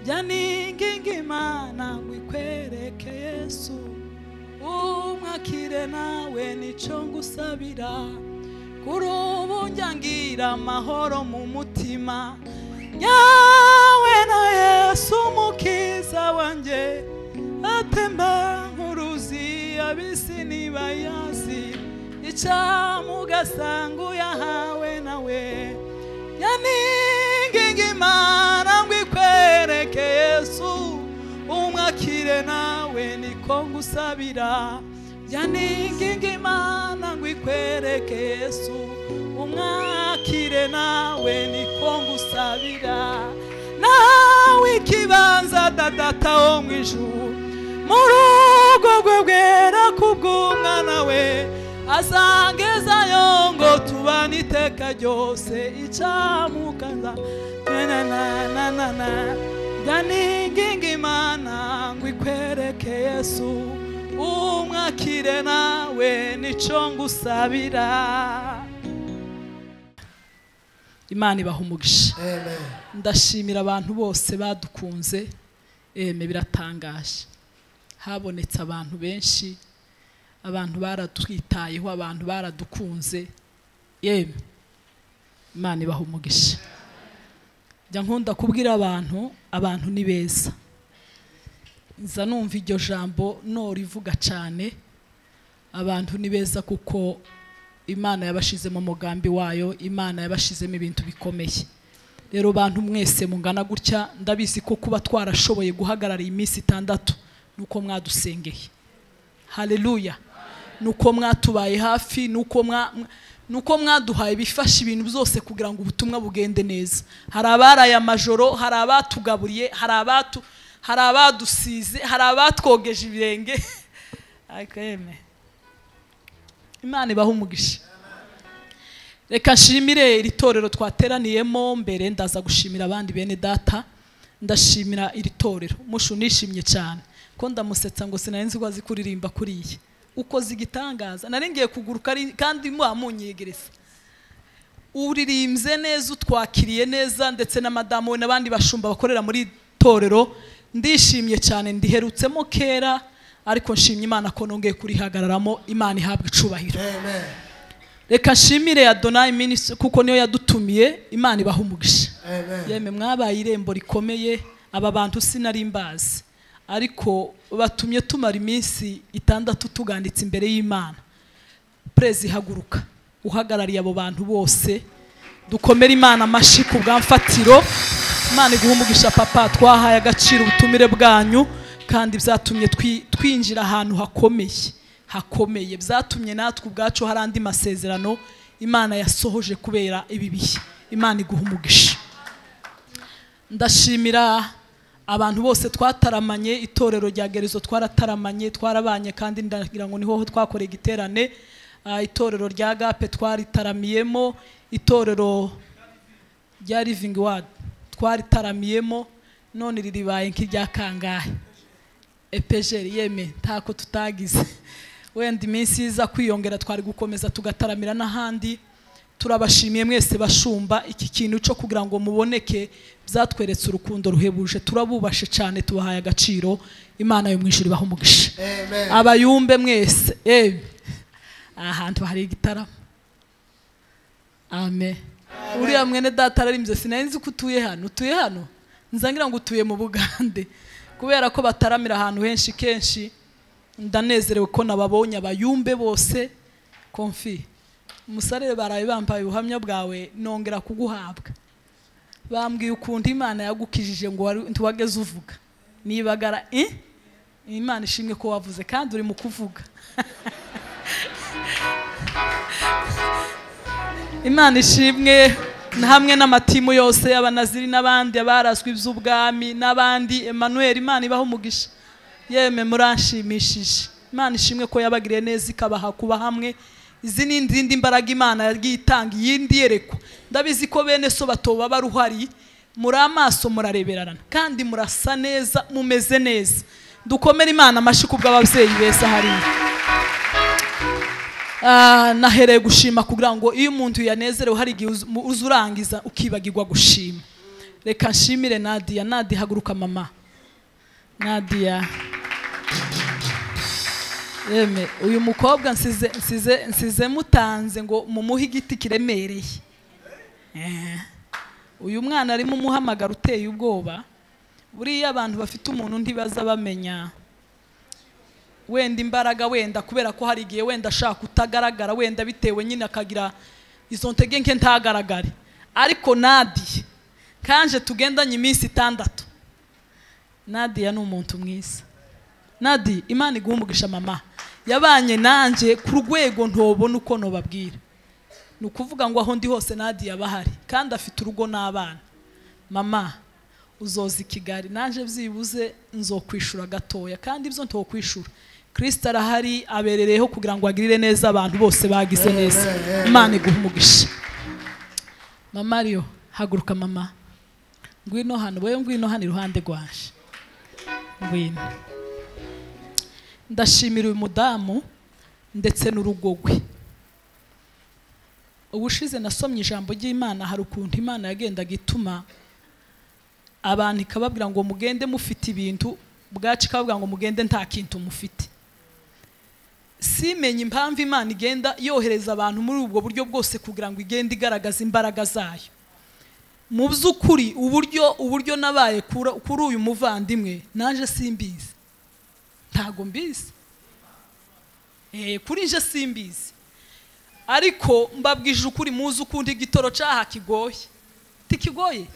Jya Imana ngo ikwereke Yesu, umwakire nawe nico ngusabira. Kuri ubu njya ngira amahoro mu mutima, nyawe na Yesu umukiza wanjye, atemba nk'uruzi ab'isi ntibayazi, icyamugasanga uyahawe nawe. Jya Imana ngo ikwereke Yesu, umwakire nawe niko ngusabira. Jya Imana ngo ikwereke Yesu, umwakire nawe niko ngusabira. Nawe ikibanza data wo mu ijuru, mu rugo rwe rwera kubw'umwana we, asangezayo ngo tubane iteka ryose. Icyamukaza na na na na na. Jya Imana ngo ikwereke Yesu, umwakire nawe nico ngusabira. Imana ibaha umugisha. Ndashimira abantu bose badukunze. Eme biratangaje, habonetse abantu benshi, abantu baratwitayeho, abantu baradukunze. Yemwe Imana ibaha umugisha. Njya nkunda kubwira abantu, abantu ni beza. Nza numva iryo jambo norivuga cyane. Abantu ni beza kuko Imana yabashizemo umugambi wayo, Imana yabashizemo ibintu bikomeye. Rero bantu mwese mungana gutya, ndabizi ko kuba twarashoboye guhagarara iminsi 6 nuko mwadusengeye. Haleluya. Nuko mwatubaye hafi, nuko mwaduhaye bifasha ibintu byose kugira ngo ubutumwa bugende neza. Hari abaraye amajoro, hari abatugaburiye, hari abadusize, hari abatwogeje ibirenge. Akeme. Imana ibaha umugisha. Reka nshimire iri torero twateraniyemo. Mbere ndaza gushimira abandi bene data. Ndashimira iri torero. Mushu nishimye cyane ko ndamusetsa ngo sinari nzi ko azi kuririmba kuriye. Ukoze igitangaza. Nari ngiye kuguruka kandi mumunyegereza. Uririmbye neza, utwakiriye neza, ndetse na madamu we n'abandi bashumba bakorera muri torero. Ndishimye cyane, ndiherutsemo kera, ariko nshimye Imana ko nongeye kurihagararamo. Imana ihabwe icubahiro. Amen. Reka nshimire Adonai Ministry kuko niyo yadutumiye. Imana ibaha umugisha. Amen. Yemwe mwabaye irembo rikomeye. Aba bantu sinari mbazi, ariko batumye tumara iminsi 6 tuganditse imbere y'Imana. Prezi haguruka uhagarariye abo bantu bose. Dukomere Imana amashi ku bwamfatiro. Imana iguhe umugisha papa, twahaye agaciro ubutumire bwanyu, kandi byatumye twinjira ahantu hakomeye hakomeye. Byatumye natwe ubwacu hari andi masezerano Imana yasohoje kubera ibi bihe. Imana iguhe umugisha. Ndashimira abantu bose twataramanye, itorero rya Gerezo twarataramanye, twarabanye, kandi ndagira ngo niho twakoreye igiterane. Itorero rya Gape twaritaramiyemo, itorero rya Living Word twaritaramiyemo, none riribaye nk'irya kangahe epejeri. Yeme ntako tutagize, wenda iminsi iza kwiyongera twari gukomeza tugataramira n'ahandi. Turabashimiye mwese bashumba, iki kintu cyo kugira ngo muboneke byatweretse urukundo ruhebuje. Turabubashe cyane, tubahaye agaciro. Imana yo mu ijuru ibahe umugisha. Amen. Abayumbe mwese, ahantu hari igitaramo. Amen. Uriya mwene data ararimbye, sinari nzi ko utuye hano. Utuye hano? Nzangira ngo utuye mu Bugande, kubera ko bataramira ahantu henshi kenshi. Ndanezerewe ko nababonye abayumbe bose. Konfi umusarere baraye bambaye ubuhamya bwawe, nongera kuguhabwa. Bambwiye ukuntu Imana yagukijije ngo ntiwageze uvuga. Nibagara Imana ishimwe ko wavuze kandi uri mu kuvuga. Imana ishimwe hamwe n'amatimu yose y'abanaziri n'abandi abaraswe iby'ubwami n'abandi. Emmanuel, Imana ibaho umugisha. Yeme muranshimishije. Imana ishimwe ko yabagiriye neza ikabaha kuba hamwe. Izi ni izindi mbaraga Imana yagiye itanga, iyindi yerekwa. Ndabizi ko bene so batoba baruhari, muri amaso murareberana kandi murasa neza, mumeze neza. Dukomere Imana amashi kubw'ababyeyi beza hariya. Nahereye gushima kugira ngo iyo umuntu yanezerewe hari igihe uzurangiza ukibagirwa gushima. Reka nshimire Nadia. Nadia haguruka mama. Nadia Eme, uyu mukobwa nsize mutanze ngo mumuhe igiti kiremereye. Uyu mwana arimo umuhamagara uteye ubwoba. Buriya abantu bafite umuntu ntibaza bamenya wenda imbaraga, wenda kubera ko hari igihe wenda ashaka kutagaragara, wenda bitewe nyine akagira izo ntege nke ntagaragare. Ariko Nadia kanje tugendanye iminsi 6. Nadia ni umuntu mwiza. Nadi, Imana iguhe umugisha mama. Yabanye nanje ku rwego ntobona uko nobabwira. Ni ukuvuga ngo aho ndi hose Nadia bahari kandi afite urugo n'abana. Mama uzoza i Kigali nanje byibuze nzokwishura gatoya, kandi ibyo ntokwishura. Kristo arahari aberereho kugira ngo agirire neza abantu bose bagize neza. Imana iguhe umugisha. Mama Mario, haguruka mama. Ngwino hano, wewe ngwino hano iruhande rwanje. Ngwino. Ndashimira uyu mudamu ndetse n'urugo rwe. Ubushize nasomye ijambo ry'Imana, hari ukuntu Imana yagendaga ituma abantu ikababwira ngo mugende mufite ibintu, bwacu ikababwira ngo mugende nta kintu mufite. Simenye impamvu Imana igenda yohereza abantu muri ubwo buryo bwose kugira ngo igende igaragaza imbaraga zayo. Mu by'ukuri uburyo nabaye kuri uyu muvandimwe naje simbizi. Ntago mbizi. Kuri nje simbizi. Ariko mbabwije ukuri, muzi ukundi igitoro cyaha kigoye. Tikigoye.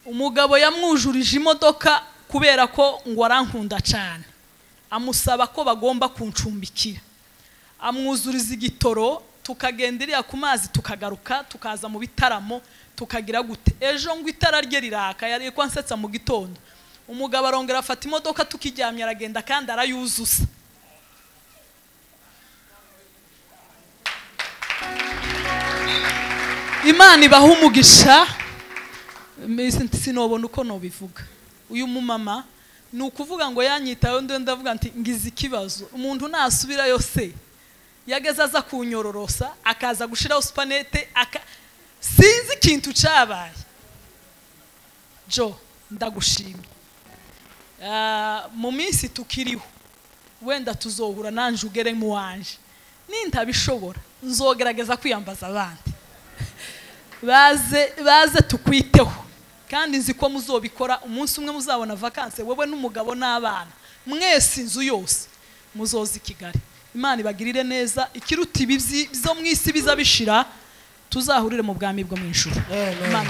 Umugabo yamwujurije imodoka kubera ko ngo arankunda cyane. Amusaba ko bagomba kuncumbikira. Amwuzuriza igitoro, tukagenderera ku mazi tukagaruka, tukaza mu bitaramo, tukagira gute. Ejo ngo itara rye riraka, yari ko ansetsa mu gitondo. Umugabo arongera afata imodoka tukijyamye aragenda kandi arayuzuza. Imana ibaha umugisha. Sinobona uko nobivuga. Uyu mumama ni ukuvuga ngo yanyitayo, ndavuga nti ngize ikibazo. Umuntu nasubirayo se yageze aza kunyororosa, akaza gushiraho supanete, sinzi ikintu cyabaye. Jo, ndagushimye. Mu minsi tukiriho wenda tuzohura nanje ugere mu wanje. Nintabishobora nzogerageza kwiyambaza abandi baze tukwiteho, kandi nzi ko muzobikora. Umunsi umwe muzabona vacances wewe n'umugabo n'abana mwese, inzu yose muzoza i Kigali. Imana ibagirire neza, ikiruta ibi byo mu isi biza bishira, tuzahurire mu bwami bwo mu ijuru. Amen.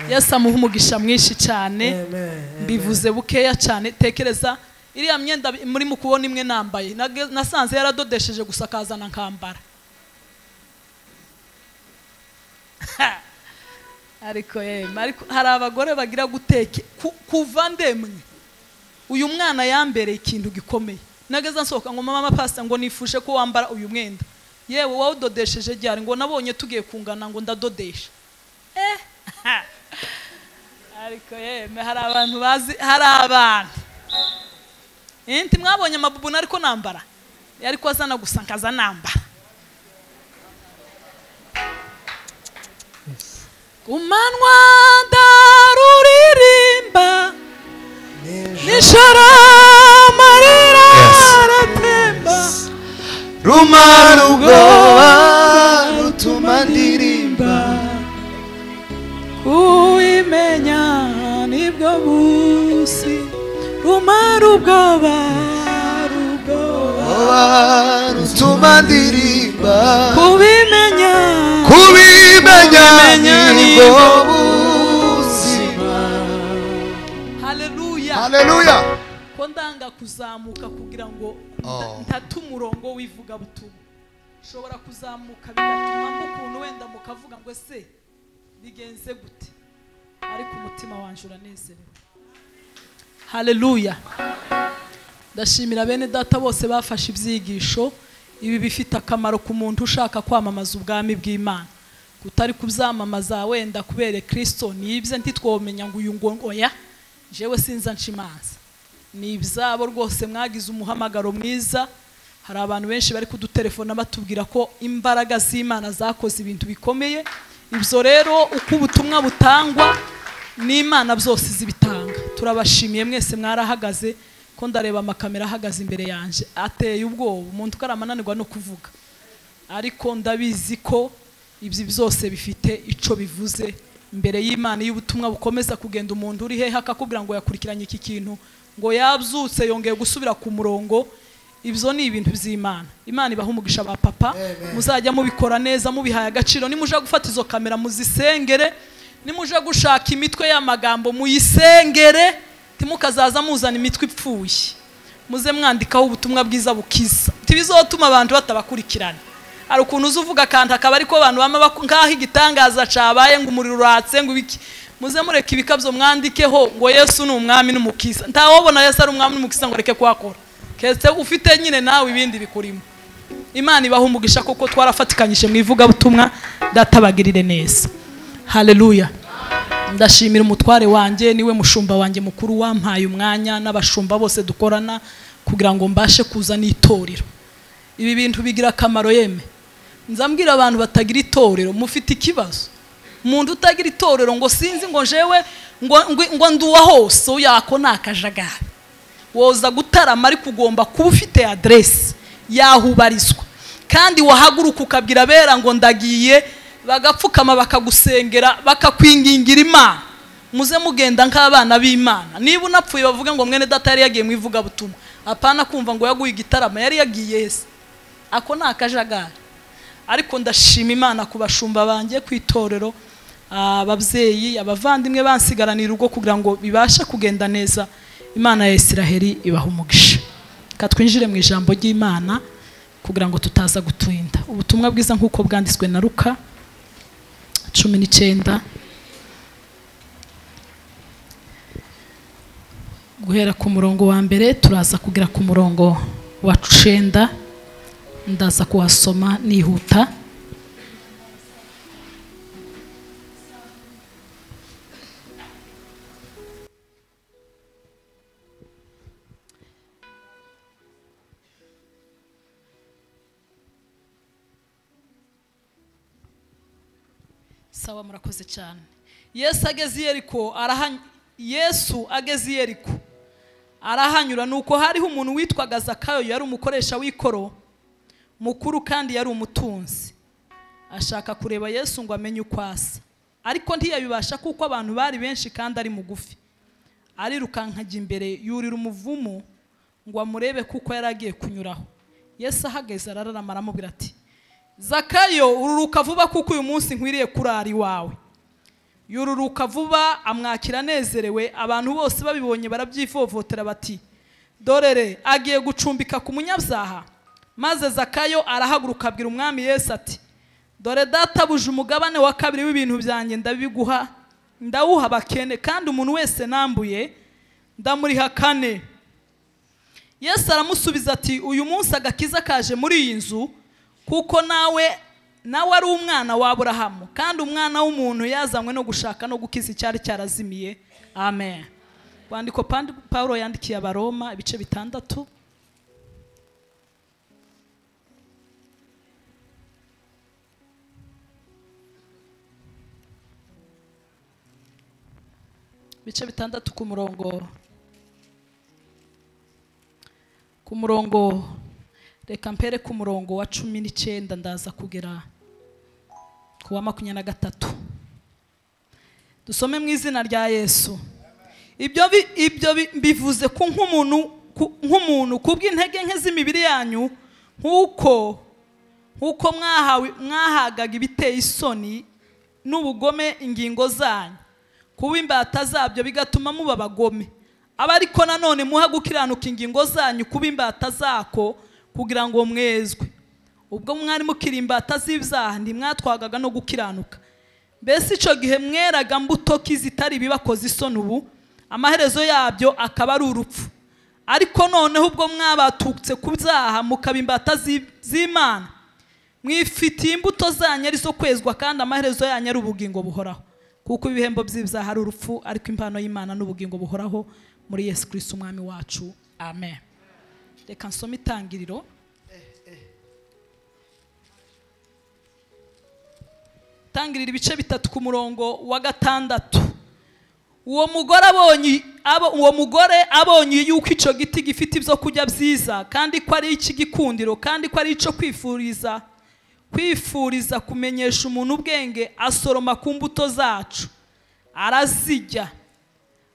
Yesu amuha umugisha mwinshi cyane. Mbivuze bukeya cyane. Tekereza iriya myenda muri mu kubona imwe nambaye, nasanze yaradodesheje gusa kazana nkambara. Ariko ariko hari abagore bagira guteke kuva ndemwe. Uyu mwana yambereye ikintu gikomeye. Nageza nsohoka ngo mama pastor ngo nifuje ko wambara uyu mwenda. Yewe wawudodesheje ryari? Ngo nabonye tugiye kungana ngo ndadodesha. Ariko hari abantu bazi, hari abantu. Inti mwabonye amabubu nariko nambara. Yariko azana gusa nkaza nambara. Kumanwa ndaruririmba, nijoro amarira aratemba, rumara ubwoba rutuma ndirimba, kubimenya nibwo busi, rumara ubwoba rutuma ndirimba, kubimenya nibwo buzima. Haleluya, haleluya. Ko ndanga kuzamuka kugira ngo ntatu umurongo wivuga butumwa. Ushobora kuzamuka bigatuma ukuntu wenda mukavuga ngo ese bigenze gute, ariko umutima wanje uranezerewe. Haleluya. Ndashimira bene data bose bafashe ibyigisho ibi bifite akamaro ku muntu ushaka kwamamaza ubwami bw'Imana. Kutari kubyamamaza wenda kubere Kristo nibye ntitwomenya ngo uyu ngo oya jewe sinza nshimanza. Ni ibyabo rwose, mwagize umuhamagaro mwiza. Hari abantu benshi bari kudutelefona batubwira ko imbaraga z'Imana zakoze ibintu bikomeye. Ibyo rero uko ubutumwa butangwa n'Imana byose zibitanga. Turabashimiye mwese mwarahagaze, ko ndareba amakamera ahagaze imbere yanje ateye ubwoba, umuntu karamananirwa no kuvuga, ariko ndabizi ko ibyo byose bifite ico bivuze imbere y'Imana. Iyo ubutumwa bukomeza kugenda, umuntu uri hehe akakubwira ngo yakurikiranye iki kintu, ngo yabyutse yongeye gusubira ku murongo, ibyo ni ibintu by'Imana. Imana ibaha umugisha ba papa, muzajya mubikora neza mubihaye agaciro. Nimuja gufata izo kamera muzisengere, nimuja gushaka imitwe y'amagambo muyisengere, timukazaza muzana imitwe ipfuye. Muze mwandikaho ubutumwa bwiza bukiza, tibizotuma abantu batabakurikirana. Hari ukuntu uzuvuga akantu akaba ariko abantu bama nkaho igitangaza cabaye ngo umuriro uratse ngo ibiki. Muze mureka ibikabyo mwandikeho ngo Yesu ni umwami n'umukiza. Ntawobona Yesu ari umwami n'umukiza ngo areke kwakora, kese ufite nyine nawe ibindi bikurimo. Imana ibaha umugisha kuko twarafatikanyije mu ivugabutumwa. Databagirire neza. Haleluya. Ndashimira umutware wanjye, niwe mushumba wanjye mukuru wampaye umwanya n'abashumba bose dukorana kugira ngo mbashe kuza n'itorero. Ibi bintu bigira akamaro yeme. Nzambwira abantu batagira itorero, mufite ikibazo. Umuntu utagira itorero ngo sinzi ngo jewe ngo nduwa hose, yako nakajagari. Woza gutarama ariko ugomba kuba ufite adresse yahubarizwa, kandi wahaguruka ukabwira abera ngo ndagiye, bagapfukama bakagusengera bakakwingingira Imana. Muze mugenda nk'abana b'Imana. Niba unapfuye bavuga ngo mwene data yari yagiye mu ivugabutumwa, apana kumva ngo yaguye igitarama, yari yagiye hese. Ako nakajagari. Ariko ndashima Imana kubashumba banjye kwitorero, ababyeyi, abavandimwe bansigaranira urugo kugira ngo bibashe kugenda neza. Imana ya Isiraheli ibaha umugisha. Ka twinjire mu ijambo ry'Imana kugira ngo tutaza gutinda. Ubutumwa bwiza nkuko bwanditswe na Luka 19 guhera ku murongo wa mbere turaza kugera ku murongo wa 9. Ndaza kuhasoma nihuta. Sawa, murakoze cyane. Yesu ageze i Yeriko arahanyura. Nuko hariho umuntu witwaga Zakayo, yari umukoresha w'ikoro mukuru kandi yari umutunzi. Ashaka kureba Yesu ngo amenye uko asa, ariko ntiyabibasha kuko abantu bari benshi kandi ari mugufi. Arirukanka ajya imbere, yurira umuvumu ngo amurebe kuko yari agiye kunyuraho. Yesu ahageze arararama aramubwira ati: Zakayo, ururuka vuba kuko uyu munsi nkwiriye kurara iwawe. Yururuka vuba amwakira anezerewe. Abantu bose babibonye barabyivovotera bati: dorere agiye gucumbika ku munyabyaha. Maze Zakayo arahaguruka abwira umwami Yesu ati: dore databuje umugabane wa kabiri w'ibintu byanjye ndabiguha, ndawuha abakene, kandi umuntu wese nambuye ndamuriha kane. Yesu aramusubiza ati: uyu munsi agakiza kaje muri iyi nzu, kuko nawe ari umwana wa Aburahamu, kandi umwana w'umuntu yazanywe no gushaka no gukiza icyari cyarazimiye. Amen. Rwandiko Paulo yandikiye Abaroma ibice 6. Ibice 6 ku murongo reka mpere ku murongo wa 19 ndaza kugera ku wa 23. Dusome mu izina rya Yesu. Ibyo mbivuze ku nk'umuntu kubw'intege nke z'imibiri yanyu, nkuko mwahagaga ibiteye isoni n'ubugome ingingo zanyu, kuba imbata zabyo bigatuma muba abagome. Aba ariko nanone muha gukiranuka ingingo zanyu kuba imbata zako, kugira ngo mwezwe. Ubwo mwari mukiri imbata z'ibyaha ntimwatwagaga no gukiranuka. Mbese ico gihe mweraga mbuto kizitari bibakoze isoni, ubu amaherezo yabyo akaba ari urupfu. Ariko noneho ubwo mwabatutse ku byaha mukaba imbata z'Imana, mwifitiye imbuto zanyu ari zo kwezwa, kandi amaherezo yanyu ari ubugingo buhoraho. Kuko ibihembo by'ibyaha ari urupfu, ariko impano y'Imana n'ubugingo buhoraho muri Yesu Kristo umwami wacu. Amen. Reka nsome itangiriro. Itangiriro ibice 3 ku murongo wa 6. Uwo mugore abonye yuko icyo giti gifite ibyo kurya byiza, kandi ko ari icy'igikundiro, kandi ko ari icyo kwifuriza kumenyesha umuntu ubwenge, asoroma ku mbuto zacu arazijya.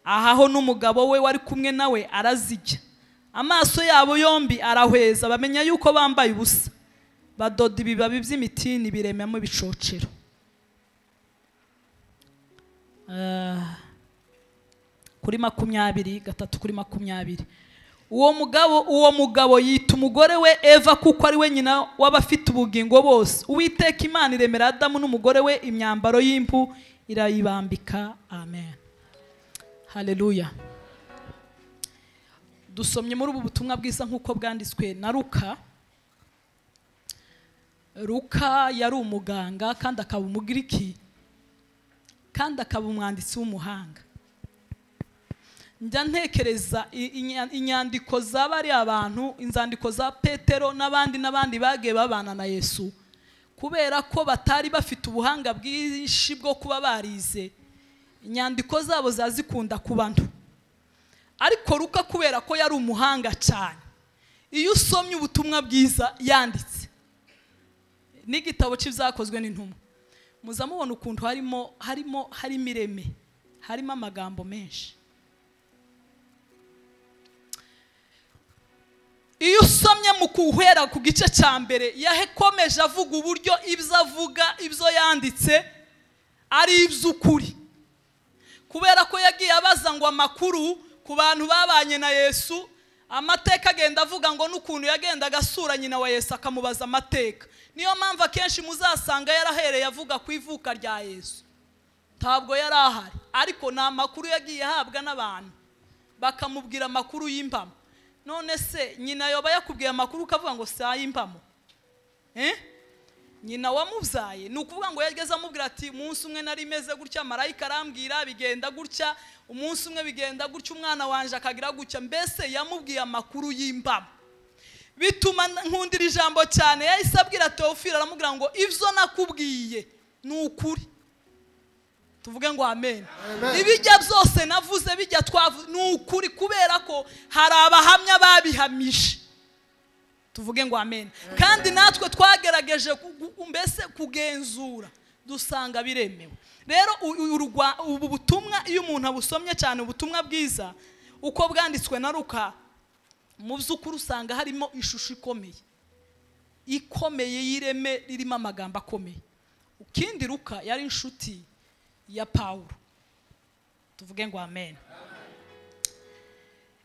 Ahaho n'umugabo we wari kumwe nawe arazijya. Amaso yabo yombi arahweza, bamenya yuko bambaye ubusa, badoda ibibabi by'imitini biremamo ibicocero. Kuri 23:20. Uwo mugabo yita umugore we Eva, kuko ari we nyina w'abafite ubugingo bose. Uwiteka Imana iremera Adamu n'umugore we imyambaro y'impu irayibambika. Amen. Haleluya. Dusomye muri ubu butumwa bwiza nk'uko bwanditswe na Luka. Luka yari umuganga kandi akaba umugiriki kandi akaba umwanditsi w'umuhanga. Njya ntekereza inyandiko z'abari abantu, inzandiko za Petero n'abandi n'abandi bagiye babana na Yesu, kubera ko batari bafite ubuhanga bwinshi bwo kuba barize, inyandiko zabo zazikunda ku bantu. Ariko Luka kubera ko yari umuhanga cyane, iyo usomye ubutumwa bwiza yanditse n'igitabo cy'ibyakozwe n'intumwa, muzamubona ukuntu harimo ireme, harimo amagambo menshi. Iyo usomye mu kuhera ku gice cya mbere, yakomeje avuga uburyo ibyo avuga, ibyo yanditse ari iby'ukuri, kubera ko yagiye abaza ngo amakuru ku bantu babanye na Yesu, amateka agenda avuga ngo n'ukuntu yagendaga asura nyina wa Yesu akamubaza amateka. Niyo mpamvu akenshi muzasanga yarahereye avuga ku ivuka rya Yesu. Ntabwo yari ahari, ariko ni amakuru yagiye ahabwa n'abantu bakamubwira amakuru y'impamo. None se nyina yoba yakubwiye amakuru ukavuga ngo si ay'impamo? Nyina wamubyaye ni ukuvuga ngo yageze amubwira ati umunsi umwe nari meze gutya, marayika arambwira bigenda gutya, umunsi umwe bigenda gutya, umwana wanje akagira gutya. Mbese yamubwiye amakuru y'impamo. Bituma nkundira ijambo cyane. Yahise abwira Teofilo aramubwira ngo ibyo nakubwiye ni ukuri. Tuvuge ngo amen. Ibijya byose navuze bijya twavuze ni ukuri, kubera ko hari abahamya babihamije. Tuvuge ngo amen. Kandi natwe twagerageje mbese kugenzura dusanga biremewe. Rero ubu butumwa iyo umuntu abusomye cyane, ubutumwa bwiza uko bwanditswe na Luka, mu by'ukuri usanga harimo ishusho ikomeye y'ireme ririmo amagambo akomeye. Ikindi, Luka yari inshuti ya Paulo. Tuvuge ngo amen.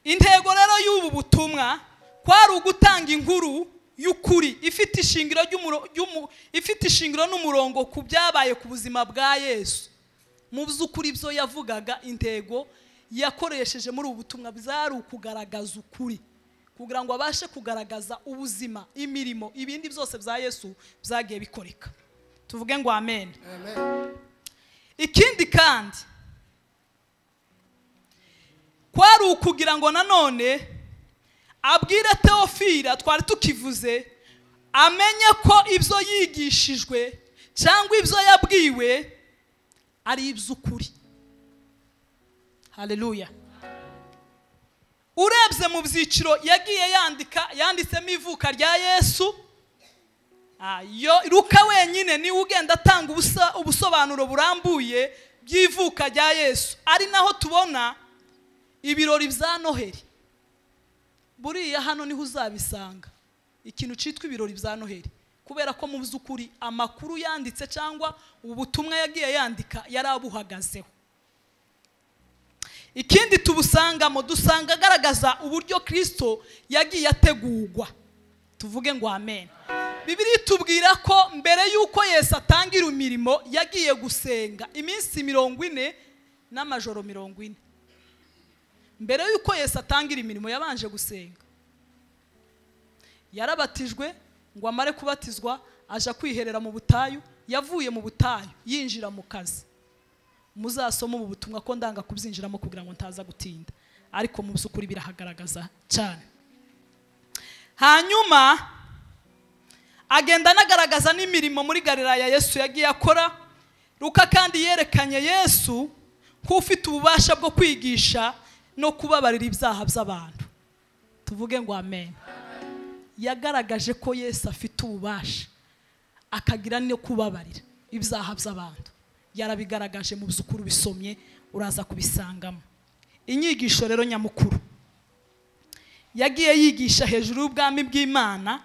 Intego rero y'ubu butumwa kwari ugutanga inkuru y'ukuri ifite ishingiro n'umurongo ku byabaye ku buzima bwa Yesu. Mu by'ukuri ibyo yavugaga, intego yakoresheje muri ubu butumwa byari ukugaragaza ukuri, kugira ngo abashe kugaragaza ubuzima, imirimo, ibindi byose bya Yesu byagiye bikoreka. Tuvuge ngo amen. Ikindi kandi kwari ukugira ngo nanone abwire Teofila, twari tukivuze, amenye ko ibyo yigishijwe cyangwa ibyo yabwiwe ari iby'ukuri. Haleluya. Urebye mu byiciro yagiye yandika, yanditsemo ivuka rya Yesu. Luka wenyine ni ugenda atanga ubusobanuro burambuye by'ivuka rya Yesu, ari naho tubona ibirori bya Noheli. Buriya hano niho uzabisanga ikintu cyitwa ibirori bya Noheli, kubera ko mu by'ukuri amakuru yanditse cyangwa ubutumwa yagiye yandika yarabuhagazeho. Ikindi tubusangamo, dusanga agaragaza uburyo Kristo yagiye ategurwa. Tuvuge ngo amen. Bibiliya itubwira ko mbere y'uko Yesu atangira imirimo yagiye gusenga iminsi 40 n'amajoro 40. Mbere y'uko Yesu atangira imirimo yabanje gusenga. Yarabatijwe ngo amare kubatizwa aja kwiherera mu butayu, yavuye mu butayu yinjira mu kazi. Muzasoma ubu butumwa ko ndanga kubyinjiramo kugira ngo ntaza gutinda, ariko mu by'ukuri birahagaragaza cyane. Hanyuma agenda anagaragaza n'imirimo muri Galilaya Yesu yagiye akora, Luka kandi yerekanye Yesu nk'ufite ububasha bwo kwigisha no kubabarira ibyaha by'abantu. Tuvuge ngo amen. Yagaragaje ko Yesu afite ububasha akagira no kubabarira ibyaha by'abantu. Yarabigaragaje mu by'ukuri, bisomye uraza kubisangamo. Inyigisho rero nyamukuru yagiye yigisha hejuru y'ubwami bw'Imana,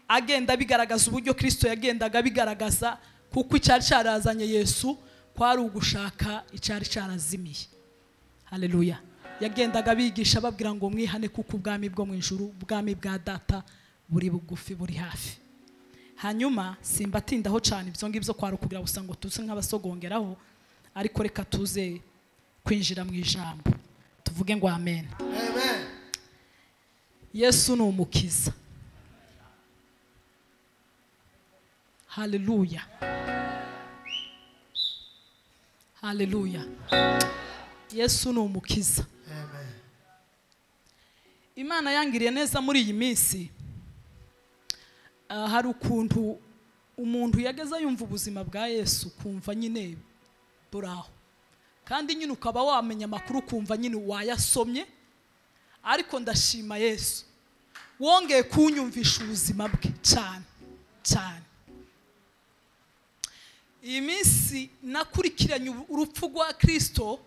agenda bigaragaza uburyo Kristo yagendaga bigaragaza, kuko icyari cyarazanye Yesu kwari ugushaka icyari cyarazimiye. Haleluya. Yagendaga bigisha babwira ngo mwihane kuko ubwami bwo mu ijuru, ubwami bwa data buri bugufi, buri hafi. Hanyuma simbatindaho cyane ibyo ngibyo kwari ukugira gusa ngo tuze nk'abasogongeraho, ariko reka tuze kwinjira mu ijambo. Tuvuge ngo amen. Amen. Yesu ni umukiza. Haleluya. Haleluya. Yesu ni umukiza. Amen. Imana yangiriye neza muri iyi minsi. Hari ukuntu umuntu yageza yumva ubuzima bwa Yesu, kumva nyine buraho, kandi nyine ukaba wamenya amakuru, kumva nyine wayasomye. Ariko ndashima Yesu wongeye kunyumvisha ubuzima bwe cyane cyane. Iyi minsi nakurikiranye urupfu rwa Kristo,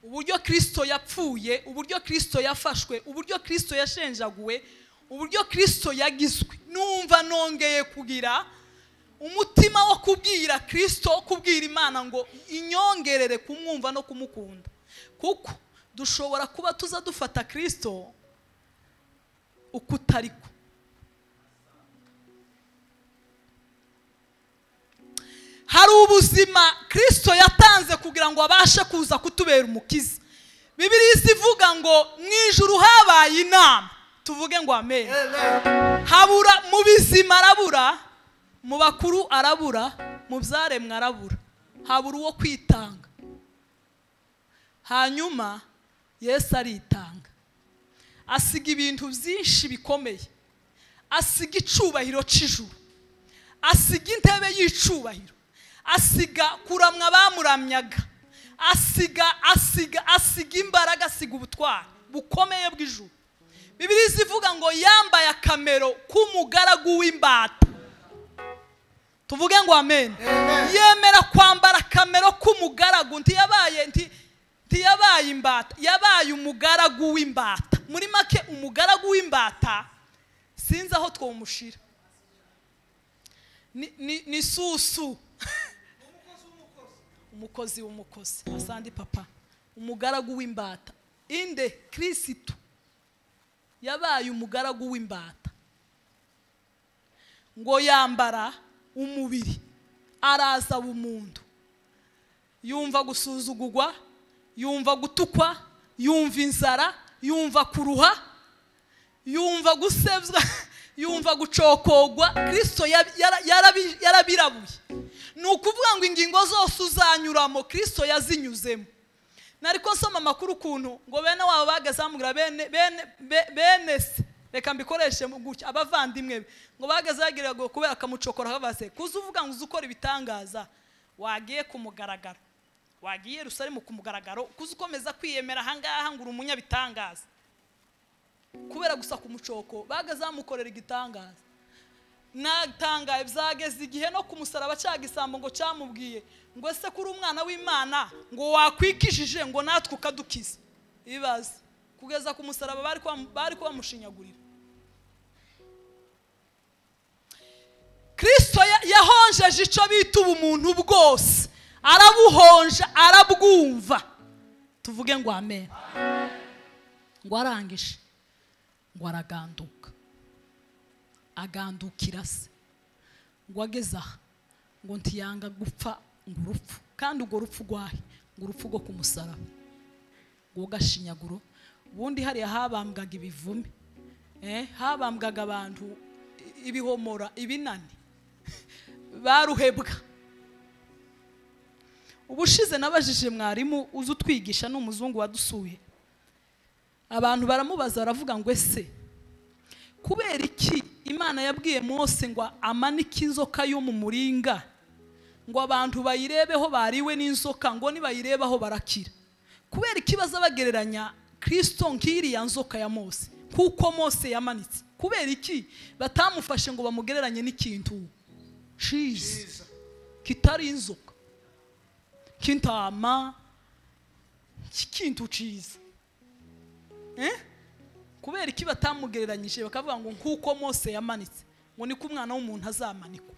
uburyo Kristo yapfuye, uburyo Kristo yafashwe, uburyo Kristo yashenjaguwe, uburyo Kristo yagizwe. Numva nongeye kugira umutima wo kubwira Kristo, kubwira Imana ngo inyongerere kumwumva no kumukunda. Kuko dushobora kuba tuza dufata Kristo ukutariko. Hari ubuzima Kristo yatanze kugira ngo abashe kuza kutubera umukiza. Bibiliya ivuga ngo mu ijuru habaye inama. Tuvuge ngo amen. Habura mu bizima arabura, mu bakuru arabura, mu byaremwe arabura. Habura uwo kwitanga. Hanyuma Yesu aritanga, asiga ibintu byinshi bikomeye, asiga icubahiro c'ijuru, asiga intebe y'icubahiro, asiga kuramwa bamuramyaga, asiga asiga asiga imbaraga, asiga ubutwari bukomeye bw'ijuru. Bibiliya ivuga ngo yambaye akamero k'umugaragu w'imbata. Tuvuge ngo amen. Yemera kwambara akamero k'umugaragu, ntiyabaye imbata, yabaye umugaragu w'imbata. Muri make umugaragu w'imbata sinzi aho twomushira, ni susu. Umukozi w'umukozi, asandi papa, umugaragu w'imbata. Inde Kristo yabaye umugaragu w'imbata, ngo yambara umubiri, araza umuntu, yumva gusuzugurwa, yumva gutukwa, yumva inzara, yumva kuruha, yumva gusebwa, yumva gucokogwa. Kristo yarabirabuye. Ni ukuvuga ngo ingingo zose uzanyuramo Kristo yazinyuzemo. Nariko nsoma amakuru ukuntu ngo bene wabo bageze bamubwira bene se, reka mbikoreshe gutya, abavandimwe be, ngo bageze bagira ngo kubera akamucokora kabase kuza uvuga ngo uzukora ibitangaza, wagiye kumugaragara, wagiye Yerusalemu kumugaragaro, kuza ukomeza kwiyemera ahangaha ngo uri umunyabitangaza. Kubera gusa kumucoko bageze bamukorera igitangaza. Natangaye byageze igihe no kumusaraba cyagisambo ngo cyamubwiye ngo ese kuri umwana w'Imana ngo wakwikishije ngo natwe ukadukiza. Ibaze kugeza ku musaraba bari kubamushinyagurira. Kristo yahonjeje ico bita ubumuntu bwose, arabuhonja, arabwumva. Tuvuge ngo amen. Ngo arangije ngo araganduka, agandukira se, ngo ageze aha ngo ntiyanga gupfa ngo urupfu, kandi urwo rupfu rwahe? Ngo urupfu rwo ku musaraba, ngo gashinyaguro. Ubundi hariya habambwaga ibivume, habambwaga abantu ibihomora, ibinani, baruhebwa. Ubushize nabajije mwarimu uzi utwigisha, ni umuzungu wadusuye, abantu baramubaza baravuga ngo ese kubera iki Imana yabwiye Mose ngo amanike inzoka yo mu muringa, Ngo abantu bayirebeho bariwe n'inzoka, ngo nibayirebaho barakira. Kubera ikibazo bagereranya Kristo nk'iriya nzoka ya Mose, kuko Mose yamanitse. Kubera iki batamufashe ngo bamugereranye n'ikintu ciza kitari inzoka, kintama, ikintu ciza? Kubera iki batamugereranyije bakavuga ngo nkuko Mose yamanitse, ngo niko umwana w'umuntu azamanikwa?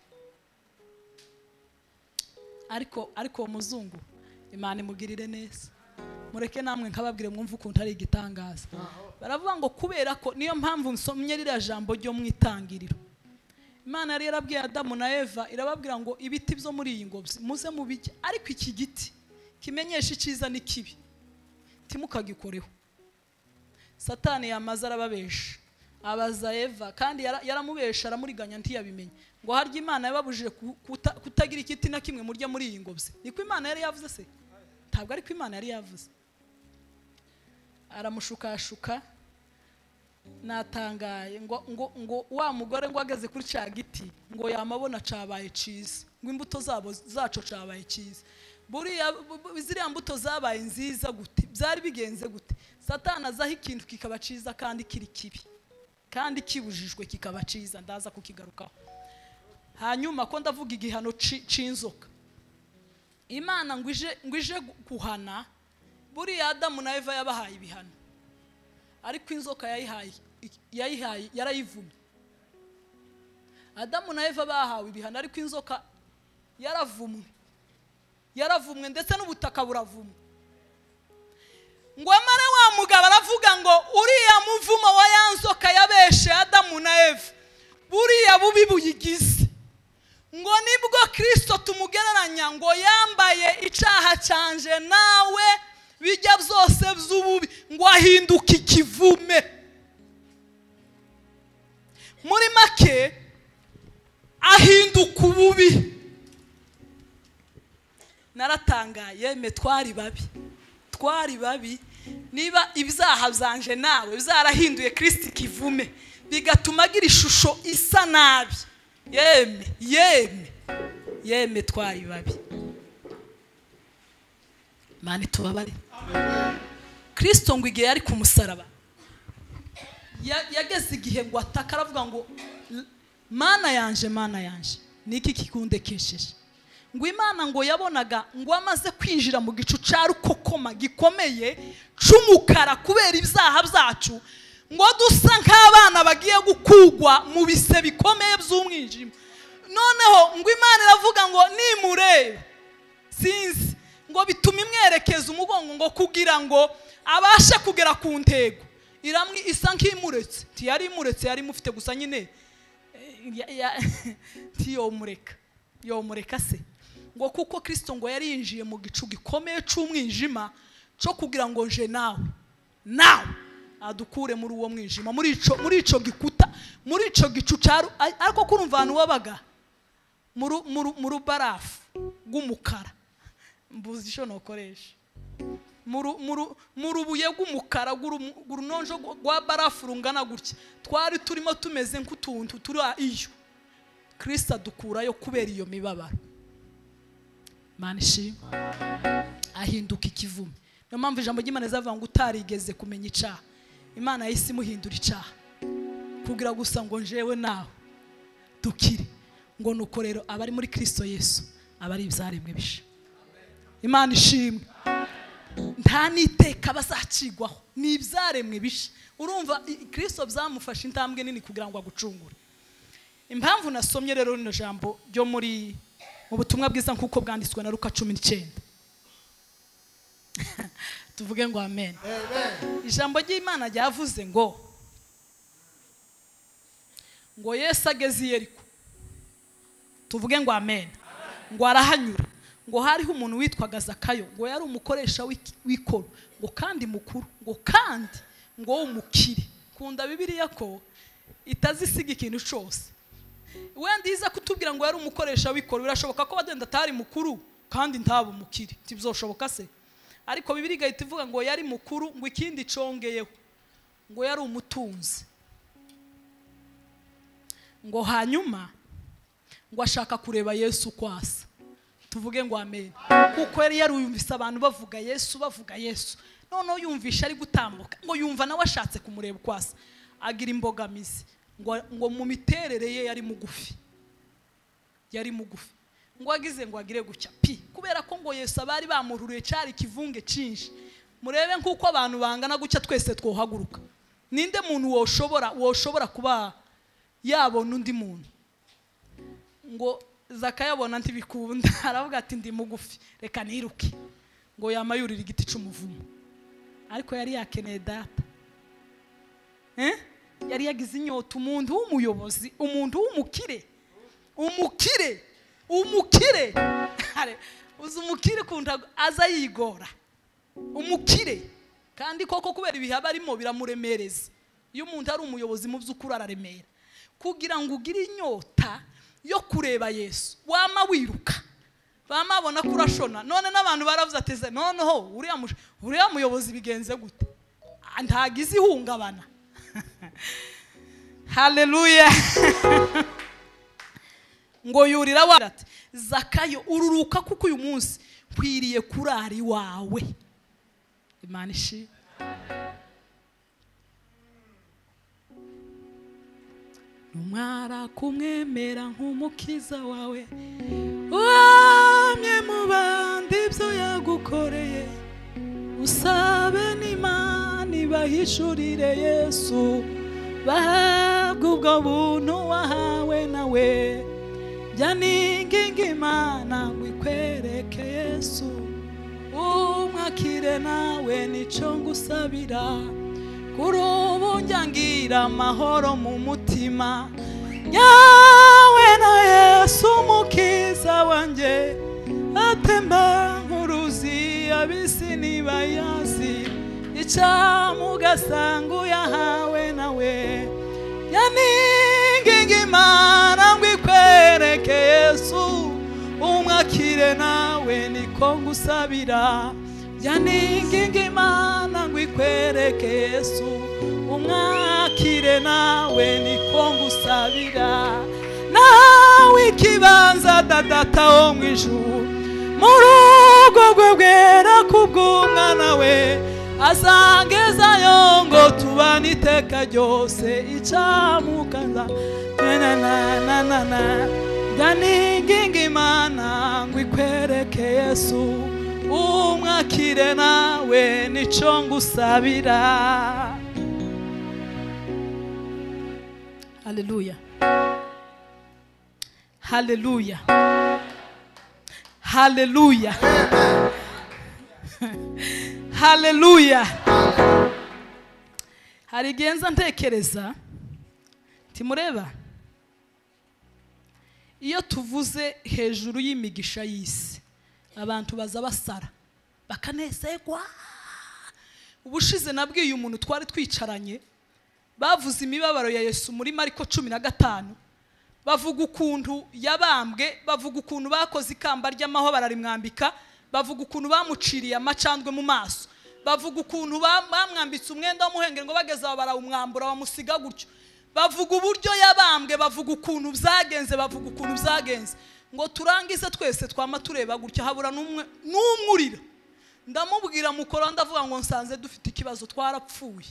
Ariko muzungu Imana imugirire neza. Mureke namwe nkababwire mwumve ukuntu ari igitangaza. Baravuga ngo kubera ko niyo mpamvu nsomye ririya jambo ryo mu itangiriro. Imana yari yarabwiye Adamu na Eva, irababwira ngo ibiti byo muri iyi ngobyi muze mubijye, ariko iki giti kimenyesha icyiza n'ikibi timukagikoreho. Satani yamaze arababesha, abaza Eva, kandi yaramubesha aramuriganya ntiyabimenya. Ngo harya Imana yababujije kutagira igiti na kimwe murya muri iyi ngobyi. Niko Imana yari yavuze se? Ntabwo ariko Imana yari yavuze. Aramushukashuka. Natangaye ngo ngo ngo wa mugore ngo ageze kuri cya giti ngo yamabona cabaye ciza, ngo imbuto zabo zaco cabaye ciza. Buriya ziriya mbuto zabaye nziza gute? Byari bigenze gute? Satani azaho ikintu kikaba ciza kandi kiri kibi, kandi kibujijwe kikaba ciza. Ndaza kukigarukaho hanyuma ko ndavuga igihano c'inzoka. Imana ngo ije guhana. Buriya Adamu na Eva yabahaye ibihano, ariko inzoka yayihaye yarayivumye. Adamu na Eva bahawe ibihano, ariko inzoka yaravumwe, yaravumwe ndetse n'ubutaka buravumwe. Ngo amare wa mugabo aravuga ngo uriya muvumo wa ya nzoka yabeshe Adamu na Eva, buriya bubi buyigize. Ngo nibwo Kristo tumugereranya ngo yambaye icaha canje nawe bijya byose by'ububi, ngo ahinduke ikivume. Muri make ahinduka ububi. Naratangaye, me twari babi, twari babi. Niba ibyaha byanje nawe bizarahinduye Kristo ikivume, bigatuma agira ishusho isa nabi, yeme yeme yeme, twari babi. Mani tubabare. Kristo ngo igihe yari ku musaraba yageze igihe ngo ataka, aravuga ngo Mana yanje, Mana yanje, niki kikundekesheje? Ngo Imana ngo yabonaga ngo amaze kwinjira mu gicu ca rukokoma gikomeye c'umukara kubera ibyaha byacu, ngo dusa nk'abana bagiye gukugwa mu bise bikomeye by'umwijima. Noneho ngo Imana iravuga ngo nimurebe sinzi, ngo bituma imwerekeza umugongo ngo kugira ngo abashe kugera ku ntego. Iramwi isa nk'imuretse, ntiyari imuretse, yari imufite gusa nyine ntiyomureka, yomureka se. Ngo kuko Kristo ngo yari yinjiye mu gicu gikomeye c'umwijima cyo kugira ngo nje nawe nawe adukure muri uwo mwijima, muri ico gikuta, muri ico gicu cyaru. Ariko kurumva abantu wabaga mu rubarafu rw'umukara, mbuzi isho nokoresha, mu rubuye rw'umukara rw'urunonjo rwa barafu rungana gutya, twari turimo tumeze nk'utuntu turi iyo. Kristo adukurayo kubera iyo mibabaro. Imana ishimwe. Ahinduka ikivume. Niyo mpamvu ijambo ry'Imana rizavuga ngo utarigeze kumenya icaha, Imana yahise imuhindura icaha kugira gusa ngo njewe nawe dukire. Ngo nuko rero abari muri Kristo Yesu abari ibyaremwe bisha. Imana ishimwe. Nta niteka bazacigwaho, ni ibyaremwe bisha. Urumva Kristo byamufashe intambwe nini kugira ngo agucungure. Impamvu nasomye rero rino jambo ryo muri mu butumwa bwiza nkuko bwanditswe na Luka 19. Tuvuge ngo amen. Ijambo ry'Imana ryavuze ngo Yesu ageze i Yeriko. Tuvuge ngo amen. Ngo arahanyura. Ngo hariho umuntu witwaga Zakayo, ngo yari umukoresha w'ikoro, ngo kandi mukuru, ngo kandi ngo w'umukire. Kunda Bibiliya ko itazisiga ikintu cyose. Wenda iza kutubwira ngo yari umukoresha w'ikoro, birashoboka ko badenda atari mukuru kandi ntaba umukire, ntibizoshoboka se? Ariko Bibiliya igahita ivuga ngo yari mukuru, ngo ikindi congeyeho ngo yari umutunzi. Ngo hanyuma ngo ashaka kureba Yesu kwasa. Tuvuge ngo amen. Kuko yari yaruyumvise abantu bavuga Yesu, bavuga Yesu. Noneho yumvisha ari gutambuka, ngo yumva nawe ashatse kumureba ukwasa, agira imbogamizi ngo mu miterere ye yari mugufi, yari mugufi, ngo agize ngo agire gutya pi, kubera ko ngo Yesu abari bamururiye cyari kivunge cinshi. Murebe nkuko abantu bangana gutya twese twohaguruka, ninde muntu woshobora kuba yabona undi muntu? Ngo Zakayo abona ntibikunda, aravuga ati ndi mugufi, reka niruke. Ngo yamayurira igiti c'umuvumo, ariko yari yakeneye data. Yari yagize inyota, umuntu w'umuyobozi, umuntu w'umukire, umukire, umukire. Uzi umukire kunda aza yigora, umukire. Kandi koko kubera ibihe barimo biramuremereza. Iyo umuntu ari umuyobozi mu by'ukuri araremera. Kugira ngo ugire inyota yo kureba Yesu, wama wiruka, bama bona kurashona. None n'abantu baravuze ateze, noneho uriya muyobozi bigenze gute? Ntagize ihungabana. Haleluya. Ngo yurira wa ati Zakayo ururuka kuko uyu munsi nkwiriye kurara iwawe. Imana ishi. Numara kumwemera nk'umukiza wawe, uhamye mu bandi ibyo yagukoreye, usabe n'Imana ibahishurire Yesu, bahabwe ubwo buntu wahawe nawe. Jya ninginga Imana ngo ikwereke Yesu, umwakire nawe nico ngusabira. Kuri ubu njya ngira amahoro mu mutima, nyawe na Yesu umukiza wanjye, atemba nk'uruzi ab'isi ntibayazi, icyamugasanga uyahawe nawe. Jya ninginga Imana ngo ikwereke Yesu, umwakire nawe niko ngusabira. Jya ninginga Imana ngo ikwereke Yesu, umwakire nawe niko ngusabira. Nawe ikibanza data wo mu ijuru, mu rugo rwe rwera kubw'umwana we, asangezayo ngo tubane iteka ryose. Icyamukaza na na na na na. Jya ninginga Imana ngo ikwereke Yesu, umwakire nawe nico ngusabira. Haleluya, haleluya, haleluya, haleluya. Hari igihe nza ntekereza ntimureba, iyo tuvuze hejuru y'imigisha y'isi abantu baza basara bakanezerwa. Ubushize nabwiye umuntu twari twicaranye, bavuze imibabaro ya Yesu muri Mariko 15, bavuga ukuntu yabambwe, bavuga ukuntu bakoze ikamba ry'amahwa bararimwambika, bavuga ukuntu bamuciriye amacandwe mu maso, bavuga ukuntu bamwambitse umwenda w'umuhengeri ngo bageze aho barawumwambura bamusiga gutyo, bavuga uburyo yabambwe, bavuga ukuntu byagenze, bavuga ukuntu byagenze. Ngo turangize twese twama tureba gutya, habura n'umwe n'umurira. Ndamubwira mukora, ndavuga ngo nsanze dufite ikibazo, twarapfuye.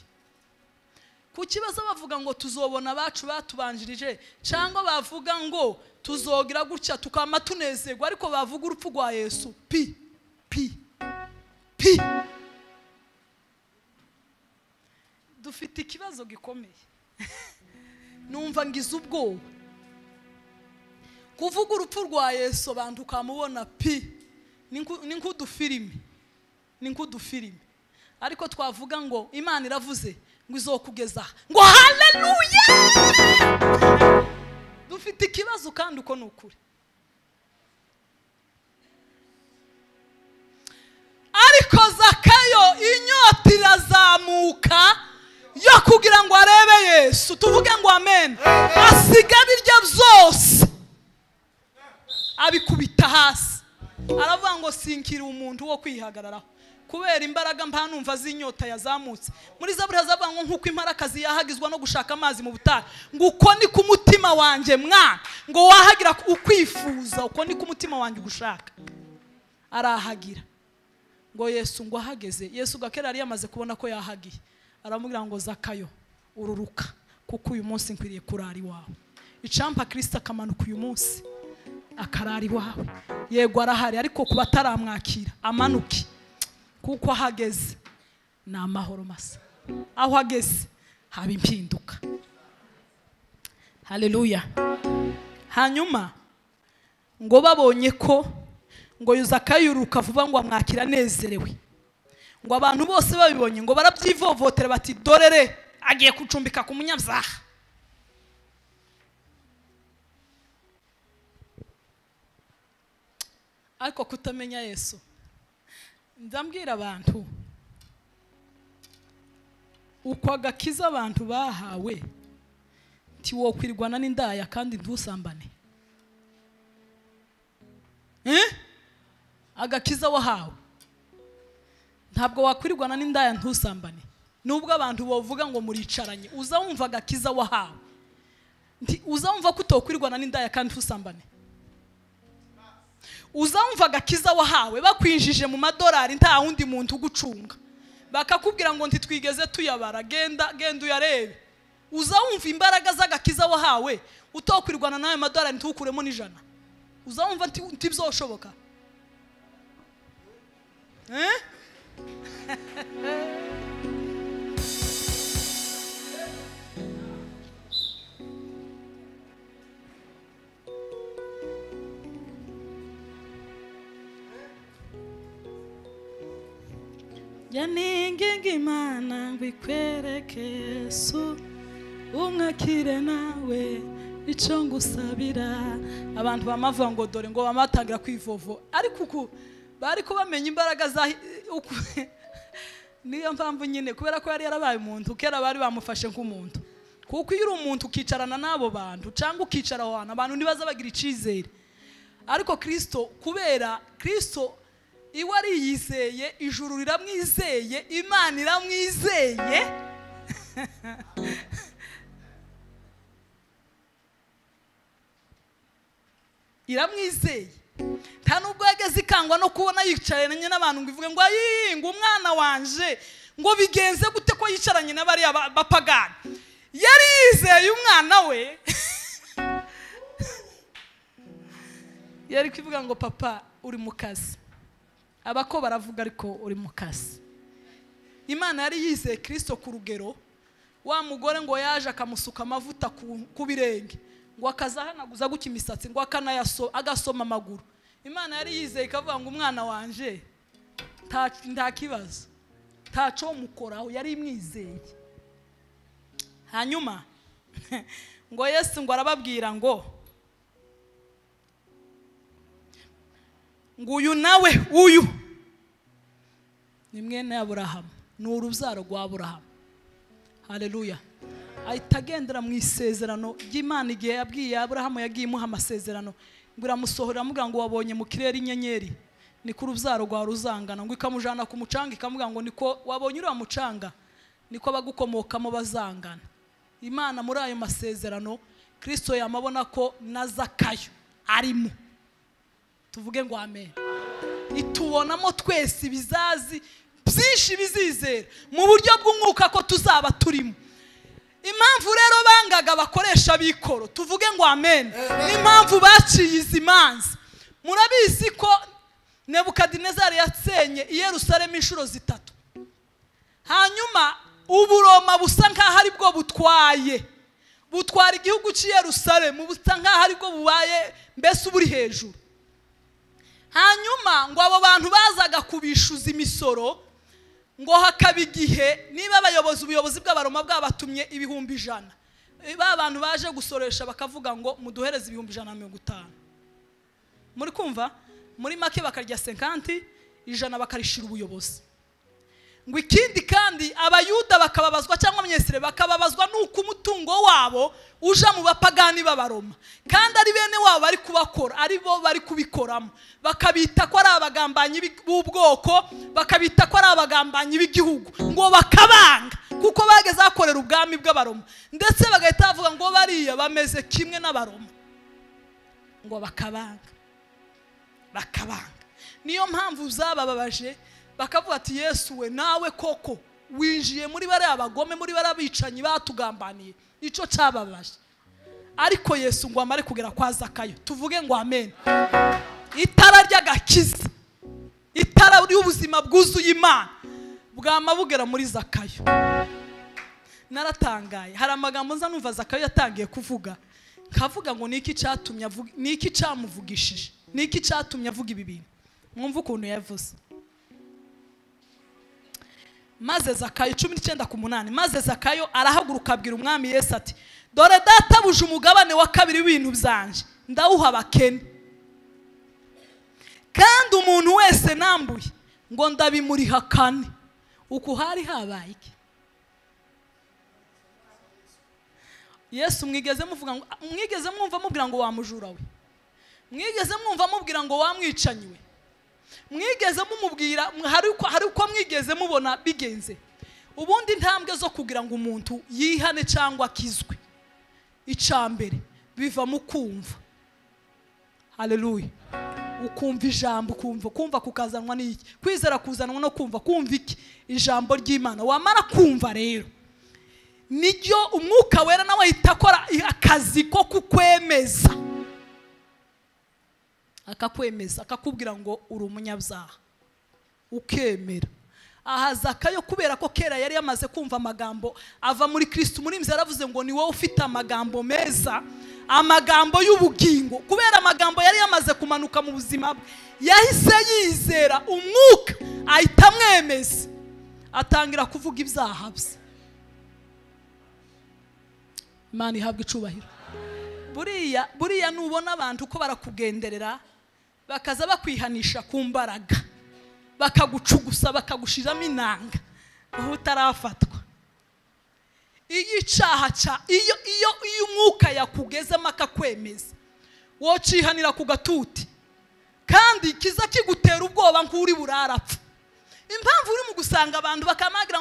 Ku kibazo bavuga ngo tuzobona abacu batubanjirije, cyangwa bavuga ngo tuzogira gutya tukama tunezerwa, ariko bavuga urupfu rwa Yesu pi pi pi. Dufite ikibazo gikomeye. Numva ngize ubwoba kuvuga urupfu rwa Yesu, abantu ukamubona pi ni nk'udufilimi, ni nk'udufilimi. Ariko twavuga ngo Imana iravuze ngo izokugeza, ngo haleluya. Dufite ikibazo kandi uko ni ukuri. Ariko Zakayo inyota irazamuka yo kugira ngo arebe Yesu. Tuvuge ngo amen. Asiga birya byose abikubita hasi, aravuga ngo sinkiri umuntu wo kwihagararaho kubera imbaraga mpa numva z'inyota yazamutse. Muri Zaburi hazavuga ngo nkuko imparakazi yahagizwa no gushaka amazi mu butayu, ngo uko ni ku mutima wanjye mwana, ngo wahagira ukwifuza, uko ni ku mutima wanjye ugushaka. Arahagira ngo Yesu ngo ahageze, Yesu gakera yari yamaze kubona ko yahagiye, aramubwira ngo Zakayo ururuka kuko uyu munsi nkwiriye kurara iwawe. Icampa Kristo akamanuka uyu munsi akarara iwawe. Yego arahari, ariko kuba ataramwakira amanuke, kuko ahageze ni amahoro masa. Aho ageze haba impinduka. Haleluya. Hanyuma ngo babonye ko ngo Zakayo yuruka vuba ngo amwakira anezerewe, ngo abantu bose babibonye ngo barabyivovotera bati dorere agiye kucumbika ku munyabyaha. Ariko kutamenya Yesu, ndambwira abantu uko agakiza abantu bahawe ntiwokwirwana n'indaya kandi ntusambane. Agakiza wahawe ntabwo wakwirwana n'indaya ntusambane. Nubwo abantu bavuga ngo muricaranye, uza wumva agakiza wahawe, uza wumva ko utokwirwana n'indaya kandi ntusambane. Uza wumva agakiza wahawe bakwinjije mu madolari nta wundi muntu ugucunga, bakakubwira ngo ntitwigeze tuyabara, genda genda uyarebe. Uza wumva imbaraga z'agakiza wahawe utokwirwana n'ayo madolari ntukuremo n'ijana. Uza wumva ntibizoshoboka. Yaninginga Imana ngo ikwereke Yesu, umwakire nawe icyo ngusabira. Abantu bamavuga ngo dore ngo bamatangira kwivovo, ariko uku bari ko bamenya imbaraga za niyo mpamvu nyine kubera ko yari yarabaye umuntu kera bari bamufashe nk'umuntu. Kuko iyo uri umuntu ukicarana n'abo bantu cyangwa ukicara aho hantu, abantu ntibaza bagira icyizere. Ariko Kristo, kubera Kristo iwe ariyizeye, ijuru riramwizeye, Imana iramwizeye. Iramwizeye. Nta nubwo yageze ikangwa no kubona yicaranye n'abantu ngo ivuge ngo ayi ngo umwana wanje ngo bigenze gute ko yicaranye n'abariya bapagani. Yari yizeye umwana we. Yari kuvuga ngo papa uri mu kazi, abako baravuga ariko uri mu kazi. Imana yari yizeye Kristo ku rugero wa mugore ngo yaje akamusuka amavuta ku birenge, ngo akazahanaguza guki imisatsi, ngo akanayaso agasoma amaguru. Imana yari yizeye ikavuga ngo umwana wanje nta kibazo, ntaco mukoraho, yari imwizeye. Hanyuma ngo Yesu ngo arababwira ngo uyu nawe uyu ni mwene Aburahamu, ni urubyaro rwa Aburahamu. Haleluya. Ahita agendera mu isezerano ry'Imana. Igihe yabwiye Aburahamu, yagiye imuha amasezerano ngo iramusohora, iramubwira ngo wabonye mu kirere inyenyeri, niko urubyaro rwawe ruzangana. Ngo ikamujana ku mucanga, ikamubwira ngo niko wabonye uriya mucanga, niko abagukomokamo bazangana. Imana muri ayo masezerano Kristo yamabona ko na Zakayo arimo. Tuvuge ngo amen. Itubonamo twese ibizazi byinshi bizizera mu buryo bw'umwuka ko tuzaba turimo. Impamvu rero bangaga bakoresha bikoro, tuvuge ngo amen, n'impamvu baciye izi manza. Murabizi ko Nebukadinezari yatsenye i Yerusalemu inshuro zitatu. Hanyuma uburoma busa nkaho ari bwo butwaye, butwara igihugu cy'i Yerusalemu, busa nkaho ari bwo bubaye mbese uburi hejuru. Hanyuma ngo abo bantu bazaga kubishuza imisoro, ngo hakaba igihe niba abayobozi ubuyobozi bw'abaroma bwabatumye 100,000, ba bantu baje gusoresha bakavuga ngo muduhereze 150,000. Muri kumva? Muri make bakarya 50, 100 bakarishira ubuyobozi. Ngo ikindi kandi abayuda bakababazwa cyangwa abanyesire bakababazwa nuko umutungo wabo uja mu bapagani b'abaroma, kandi ari bene wabo bari kubakora, ari bo bari kubikoramo, bakabita ko ari abagambanyi b'ubwoko, bakabita ko ari abagambanyi b'igihugu, ngo bakabanga kuko bageze akorera ubwami bw'abaroma, ndetse bagahita bavuga ngo bariya bameze kimwe n'abaroma, ngo bakabanga bakabanga. Niyo mpamvu zabababaje bakavuga ati Yesu we nawe koko winjiye muri bare abagome, muri bare abicanyi batugambaniye. Nico cyababaje. Ariko Yesu ngo amare kugera kwa Zakayo, tuvuge ngo amen. Itara ry'agakiza, itara ry'ubuzima bwuzuye Imana bwama bugera muri Zakayo. Naratangaye, hari amagambo nza numva Zakayo yatangiye kuvuga, nkavuga ngo niki cyatumye avuga, niki cyamuvugishije, niki cyatumye avuga ibi bintu. Mwumva ukuntu yavuze. Maze Zakayo 19:8, maze Zakayo arahaguruka abwira umwami Yesu ati dore databuje umugabane wa kabiri w'ibintu byanje ndawuha abakene, kandi umuntu wese nambuye ngo ndabimuriha kane. Uku hari habaye iki? Yesu mwigeze muvuga ngo, mwigeze mwumva mubwira ngo wamujura we, mwigeze mwumva mubwira ngo wamwicanyi we, mwigeze mumubwira, hari uko mwigeze mubona bigenze? Ubundi intambwe zo kugira ngo umuntu yihane cyangwa akizwe, icambere biva mu kumva. Haleluya. Ukumva ijambo, ukumva, kumva kukazanwa n'iki? Kwizera kuzanwa no kumva. Kumva iki? Ijambo ry'Imana. Wamara kumva rero, niryo umwuka wera nawe ahita akora akazi ko kukwemeza, akakwemeza, akakubwira ngo uri umunyabyaha, ukemera. Aha Zakayo kubera ko kera yari yamaze kumva amagambo ava muri Kristo, muri mzi yaravuze ngo ni wowe ufite amagambo meza, amagambo y'ubugingo. Kubera amagambo yari yamaze kumanuka mu buzima bwe, yahise yizera umwuka ahita amwemeza, atangira kuvuga ibyaha bye. Imana ihabwe icubahiro. Buriya nubona abantu ko barakugenderera bakaza bakwihanisha ku mbaraga, bakagucugusa, bakagushiramo inanga, aho utarafatwa. Iyo icaha cya iyo umwuka yakugezemo akakwemeza, wocihanira ku gatuti, kandi kiza kigutera ubwoba nk'uri burarapfa. Impamvu uri mu gusanga abantu bakamagira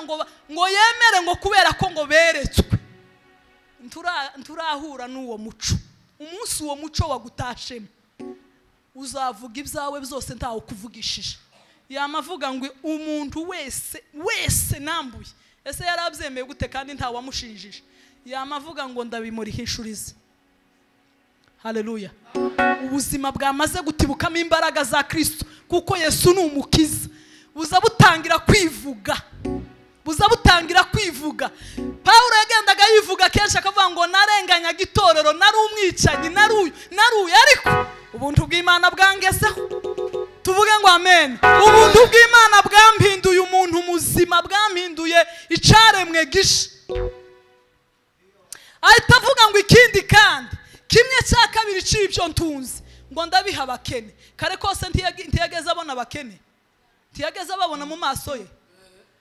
ngo yemere ngo kubera ko ngo beretswe, nturahura n'uwo muco. Umunsi uwo muco wagutashemo, uzavuga ibyawe byose ntawe ukuvugishije. Yamavuga ngo umuntu wese nambuye, ese yarabyemeye gute kandi ntawe wamushinjije? Yamavuga ngo ndabimuriha inshurize. Haleluya. Ubuzima bwamaze gutibukamo imbaraga za Kristo, kuko Yesu ni umukiza, buza butangira kwivuga, buza butangira kwivuga. Paulo yagendaga yivuga kenshi akavuga ngo narenganyaga itorero, nari umwicanyi, nari uyu, ariko ubuntu bw'Imana bwangezeho. Tuvuge ngo amen. Ubuntu bw'Imana bwampinduye umuntu muzima, bwampinduye icaremwe gisha. Ahita avuga ngo ikindi kandi kimwe cya kabiri c'ibyo ntunze ngo ndabiha abakene. Kare kose ntiyageze abona abakene, ntiyageze ababona mu maso ye.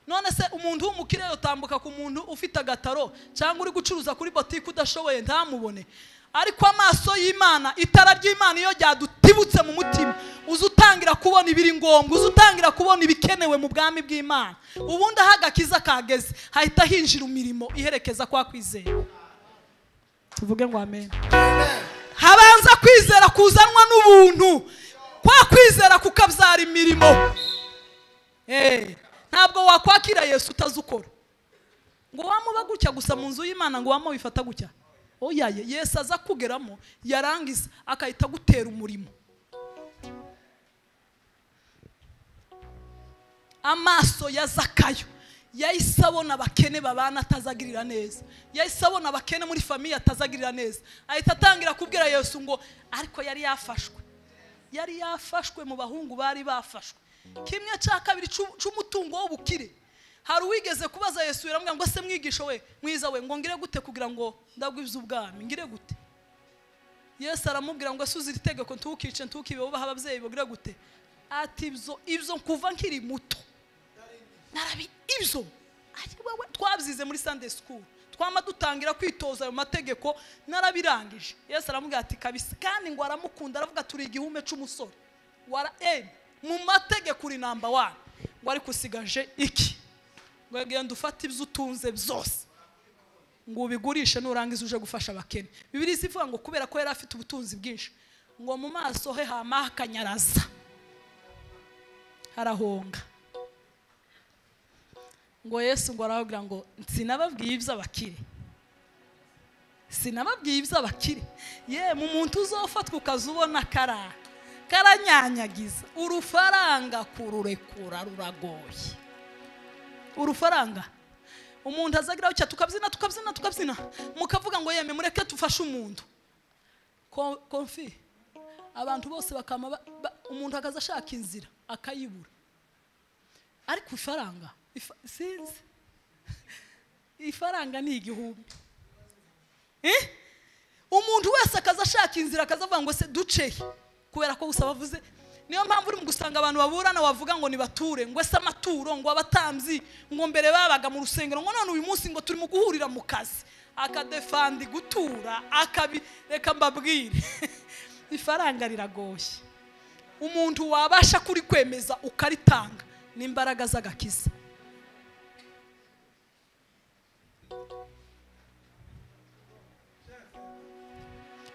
None se umuntu w'umukire yotambuka ku muntu ufite agataro cyangwa uri gucuruza kuri botike udashoboye ntamubone? Ariko amaso y'Imana, itara ry'Imana iyo ryadutibutse mu mutima, uza utangira kubona ibiri ngombwa, uza utangira kubona ibikenewe mu bwami bw'Imana. Ubundi aho agakiza kageze hahita hinjira imirimo iherekeza kwa kwizera. Tuvuge ngo amen. Habanza kwizera kuzanwa n'ubuntu, kwa kwizera kukabyara imirimo. Ntabwo wakwakira Yesu utazukora. Ngo wamuba gutya gusa mu nzu y'Imana, ngo wamubifata gutya. Oya, Yesu aza kugeramo yarangiza akahita gutera umurimo. Amaso ya Zakayo yahise abona abakene babana atazagirira neza, yahise abona abakene muri famiye atazagirira neza, ahita atangira kubwira Yesu ngo ariko yari yafashwe, yari yafashwe mu bahungu bari bafashwe kimwe cya kabiri c'umutungo w'ubukire. Hari uwigeze kubaza Yesu yaramubwira ngo se mwigisho we mwiza we, ngo ngire gute kugira ngo ndagwize ubwami, ngire gute? Yesu aramubwira ngo asuze itegeko ntukice ntukibe ubaha ababyeyi bagire gute? Ati ibyo kuva nkiri muto narabi ibyo. Wewe twabyize muri Sunday school, twama dutangira kwitoza ayo mategeko narabirangije. Yesu aramubwira ati kabisa, kandi ngo aramukunda aravuga turi igihume c'umusore wara mu mategeko uri number 1, ngo ariko usigaje iki? Ngo genda ufate ibyo utunze byose ngo ubigurishe nurangiza uje gufasha abakene. Bibiliya ivuga ngo kubera ko yari afite ubutunzi bwinshi ngo mu maso he hama hakanyaraza. Arahonga. Ngo Yesu ngo arababwira ngo sinababwiye iby'abakire. Sinababwiye iby'abakire. Ye mu muntu uzofatwa ukazubona kara karanyanyagiza urufaranga kururekura ruragoye. Urufaranga umuntu azagira ucya tukabyina tukabyina tukabyina mukavuga ngo yeme mureke tufashe umuntu. Konfi abantu bose bakama umuntu akaza ashaka inzira akayibura. Ariko ifaranga sinzi ifaranga ni 1000. Umuntu wese akaza ashaka inzira akazavuga ngo se duce kubera ko gusa bavuze. Niyo mpamvu uri mu gusanga abantu baburana wavuga ngo nibature ngo se amaturo ngo abatambyi ngo mbere babaga mu rusengero ngo none uyu munsi ngo turi mu guhurira mu kazi akadefandi gutura akabi. Reka mbabwire ifaranga riragoye. Umuntu wabasha kuri kwemeza ukaritanga n'imbaraga z'agakiza.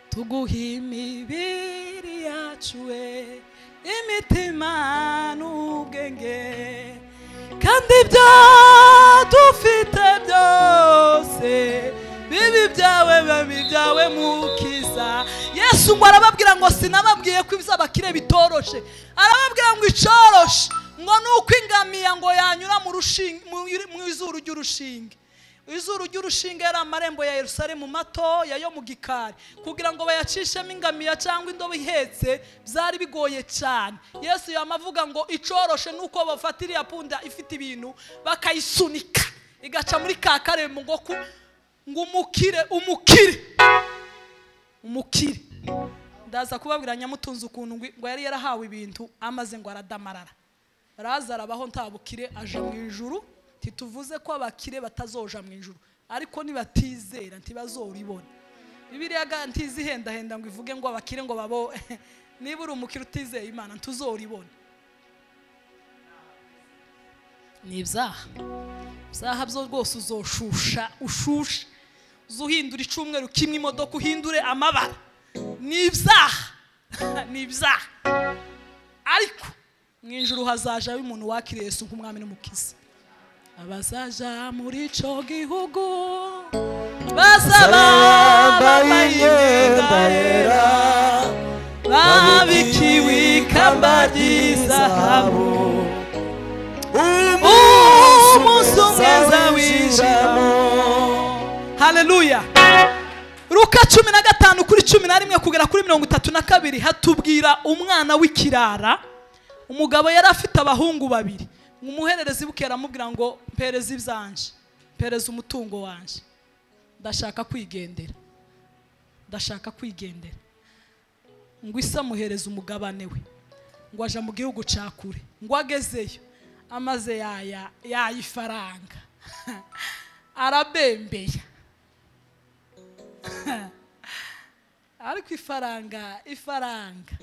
Tuguha imibiri yacu we imitima n'ubwenge kandi ibyo dufite byose bibi byawe bibi byawe mukiza. Yesu ngo arababwira ngo sinababwiye ko iby'abakire bitoroshe. Arababwira ngo icoroshe ngo nuko ingamiya ngo yanyura mu rushinge mu izuru ry'urushinge. Izuru ry'urushinge yari amarembo ya Yerusalemu mato yayo mu gikari kugira ngo bayacishemo ingamiya cyangwa indobo ihetse byari bigoye cyane. Yesu yamavuga ngo icoroshe nuko bafatiriya punda ifite ibintu bakayisunika igaca muri ka karembo ngo ngo umukire umukire umukire. Ndaza kubabwira nyamutunze ukuntu ngo yari yarahawe ibintu amaze ngo aradamarara. Lazaro abaho ntabukire aja mu ijuru. Tituvuze ko abakire batazoja mu ijuru ariko nibatizera ntibazoribona. Bibiliya ntizihenda henda ngo ivuge ngo abakire ngo babo niba uri umukire utizeye Imana ntuzoribona. Ni ibyaha. Ibyaha byo rwose uzoshusha ushusha uzuhindura icumweru kimwe imodoka uhindure amabara. Ni ibyaha. Ni ibyaha. Ariko mu ijuru hazaja umuntu wakiriye Yesu nk'umwami n'umukiza. Abazaja muri ico gihugu bazaba bambaye imyenda yera babikiwe ikamba ry'izahabu umunsi umwe winjiramo. Haleluya. Luka 15 kuri 11 kugera kuri 32 hatubwira umwana w'ikirara. Umugabo yari afite abahungu babiri. Umuhererezi bukera amubwira ngo mpereza ibyanje, mpereza umutungo wanje, ndashaka kwigendera, ndashaka kwigendera. Ngo isa muhereza umugabane we ngo aja mu gihugu ca kure. Ngo agezeyo amaze yaya yayifaranga arabembeya. Ariko ifaranga ifaranga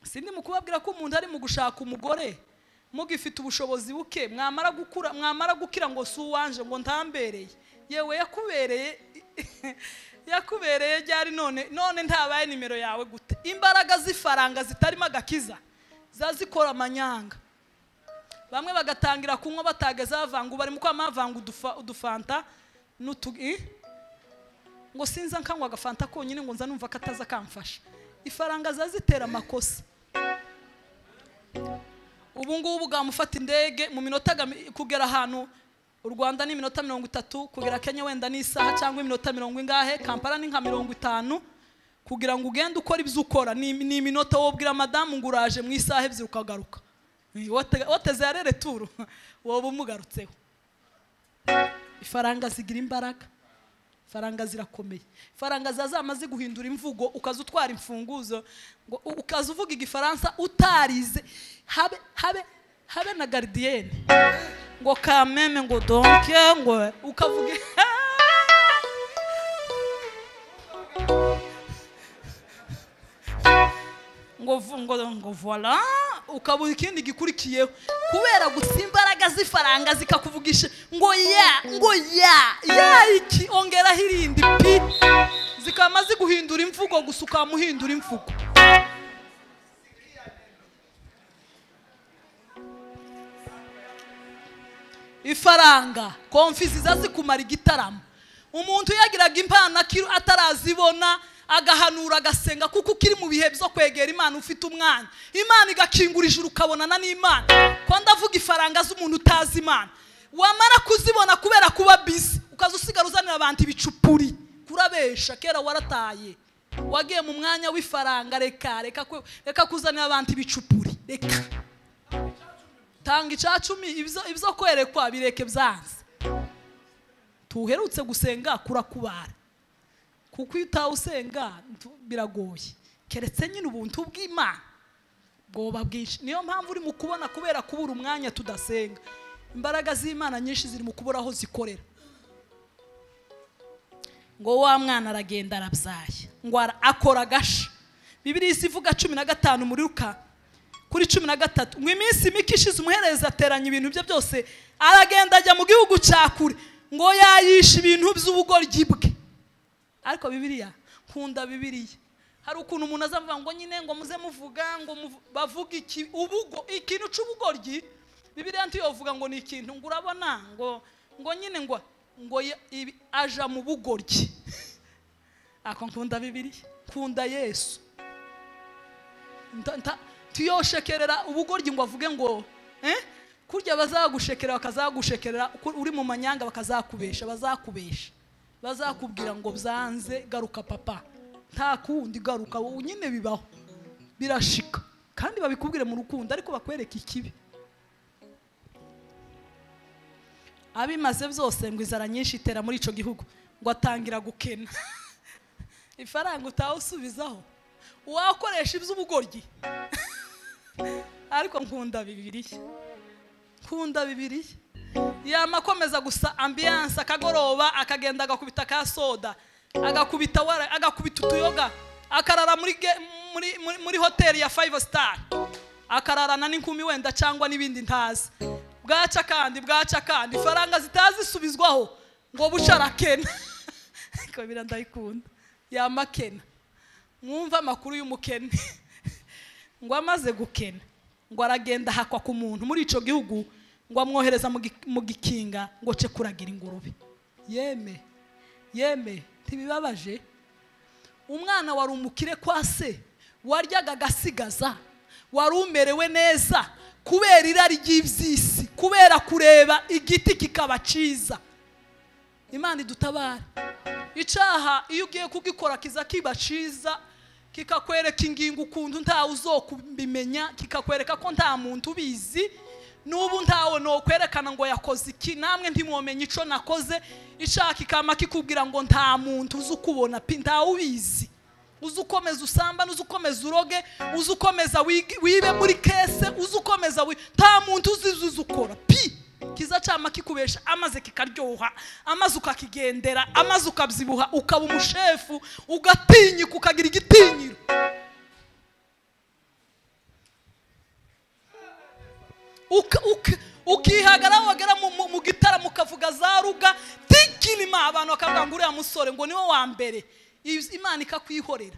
sindi mu kubabwira ko umuntu ari mu gushaka umugore mugifite ubushobozi buke mwamara gukura mwamara gukira ngo si uwanje ngo ntambereye. Yewe yakubereye yakubereye ryari none none ntabaye nimero yawe gute? Imbaraga z'ifaranga zitarimo agakiza zazikora amanyanga. Bamwe bagatangira kunywa batageza bavanga bari mu kwama bavanga udufanta n'utugi ngo sinza nkanywa agafanta konyine ngo nza numva kataza kamfasha. Ifaranga zazitera amakosa. Ubu ngubu bwamufata indege mu minota kugera ahantu u Rwanda ni minota 30 kugera Kenya wenda ni isaha cyangwa iminota 40 ingahe, Kampala ni nka 50 kugira ngo ugende ukora ibyo ukora ni iminota wobwira madamu ngo uraje mu isaha ebyiri ukagaruka. Wateze yarere turu woba umugarutseho. Ifaranga zigira imbaraga. Faranga zirakomeye. Faranga zazamaze guhindura imvugo ukaza utwara imfunguzo ngo ukaza uvuga igifaransa utarize habe habe habe na gardienne ngo kameme ngo donc ngo ukavuga ngo ngo ngo voilà ukabura ikindi gikurikiyeho kubera gutsimbaraga zifaranga zikakuvugisha ngo ya ngo ya ya iki ongera hirindi pi zikamaze guhindura imvugo gusa ukamuhindura imvugo. Ifaranga konfisi zazikumara igitaramo. Umuntu yagiraga impano atarazibona agahanura agasenga kuko ukiri mu bihe byo kwegera Imana ufite umwanya. Imana igakingura ijuru ukabonana n'Imana. Ko ndavuga ifaranga z'umuntu utazi Imana, wamara kuzibona kubera kuba busy ukaza usigara uzanira abantu ibicupuri. Kurabesha kera warataye, wagiye mu mwanya w'ifaranga. Reka reka reka kuzanira abantu ibicupuri, reka tanga icacumi. Ibyo kwerekwa bireke byanze. Tuherutse gusenga kurakubara, kuko iyo utawusenga biragoye, keretse nyine ubuntu bw'Imana bwoba bwinshi. Niyo mpamvu uri mu kubona kubera kubura umwanya tudasenga, imbaraga z'Imana nyinshi ziri mu kubura aho zikorera. Ngo wa mwana aragenda arabyaye, ngo akora agasha. Bibiliya ivuga 15 muri Luka kuri 13 ngo iminsi mike ishize umuhereza ateranya ibintu bye byose aragenda ajya mu gihugu cya kure, ngo yayisha ibintu by'ubugoryi bwe. Ariko Bibiliya, nkunda Bibiliya. Hari ukuntu umuntu azavuga ngo nyine ngo muze muvuga ngo bavuga iki ubugo ikintu c'ubugoryi. Bibiliya ntiyovuga ngo ni ikintu ngo urabona ngo ngo nyine ngo ngo aja mu bugoryi. Ako nkunda Bibiliya, nkunda Yesu. Tuyoshekerera ubugoryi ngo avuge ngo kurya bazagushekerera bakazagushekerera uri mu manyanga bakazakubesha, bazakubesha bazakubwira ngo byanze garuka papa, nta kundi garuka nyine bibaho birashika, kandi babikubwire mu rukundo ariko bakwereka ikibi. Abimaze byose ngo inzara nyinshi itera muri ico gihugu, ngo atangira gukena. Ifaranga utawusubizaho wakoresha iby'ubugoryi. Ariko nkunda Bibiliya, nkunda Bibiliya. Yamakomeza gusa ambiance akagoroba akagenda agakubita ka soda, agakubita wara, agakubita utuyoga, akarara muri hoteli ya 5 star, akararana n'inkumi wenda cyangwa n'ibindi ntazi. Bwaca kandi bwaca kandi ifaranga zitazisubizwaho ngo bucarakena. Ko birandayikunda yamakena. Mwumva amakuru y'umukene ngo amaze gukena ngo aragenda hakwa ku muntu muri ico gihugu, ngo amwohereza mu gikinga ngo ce kuragira ingurube. Yeme yeme, ntibibabaje? Umwana wari umukire kwa se, waryaga agasigaza, wari umerewe neza kubera irari ry'iby'isi, kubera kureba igiti kikaba ciza. Imana idutabare. Icaha iyo ugiye kugikora kiza kiba ciza, kikakwereka ingingo ukuntu ntawe uzokubimenya, kikakwereka ko nta muntu ubizi. Nubu ntawe no kwerekana ngo yakoze iki, namwe ntimwomenye ico nakoze. Icaha kikama kikubwira ngo nta muntu uzukubona pi, ntawe ubizi. Uzukomeza usamba, uzukomeza uroge, uzukomeza wibe muri kese, uzukomeza nta muntu uzizuzukora pi. Kiza cama kikubesha amaze kikaryoha, amaze ukakigendera, amaze ukabyibuha, ukaba umushefu, ugatinyika ukagira igitinyiro. Ukihagara wagera mu gitaramo ukavuga za ruga tikirima, abantu bakavuga ngo uriya musore ngo niwe wa mbere. Imana ikakwihorera.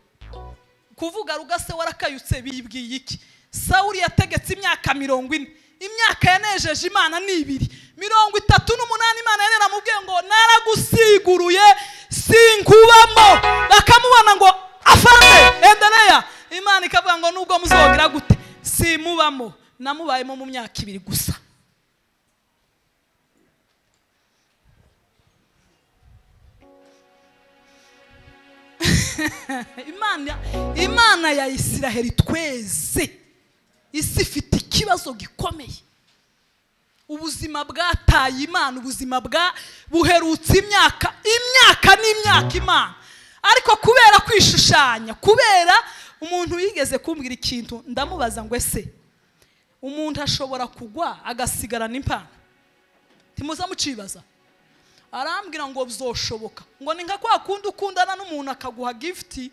Kuvuga ruga se warakayutse bibwiye iki? Sawuli yategetse imyaka 40, imyaka yanejeje Imana ni 2, 38 Imana yaramubwiye ngo naragusiguruye sinkubamo. Bakamubona ngo afande endelea. Imana ikavuga ngo nubwo muzogira gute simubamo, namubayemo mu myaka 2 gusa. Imana ya Isiraheli tweze, isi ifite ikibazo gikomeye. Ubuzima bwataye Imana, ubuzima bwa buherutse imyaka imyaka n'imyaka Imana. Ariko kubera kwishushanya, kubera umuntu yigeze kumbwira ikintu ndamubaza ngo ese umuntu ashobora kugwa agasigarana impano? Timuza mucibaza. Arambwira ngo bizoshoboka, ngo ni nka kwa kundi ukundana n'umuntu akaguha gift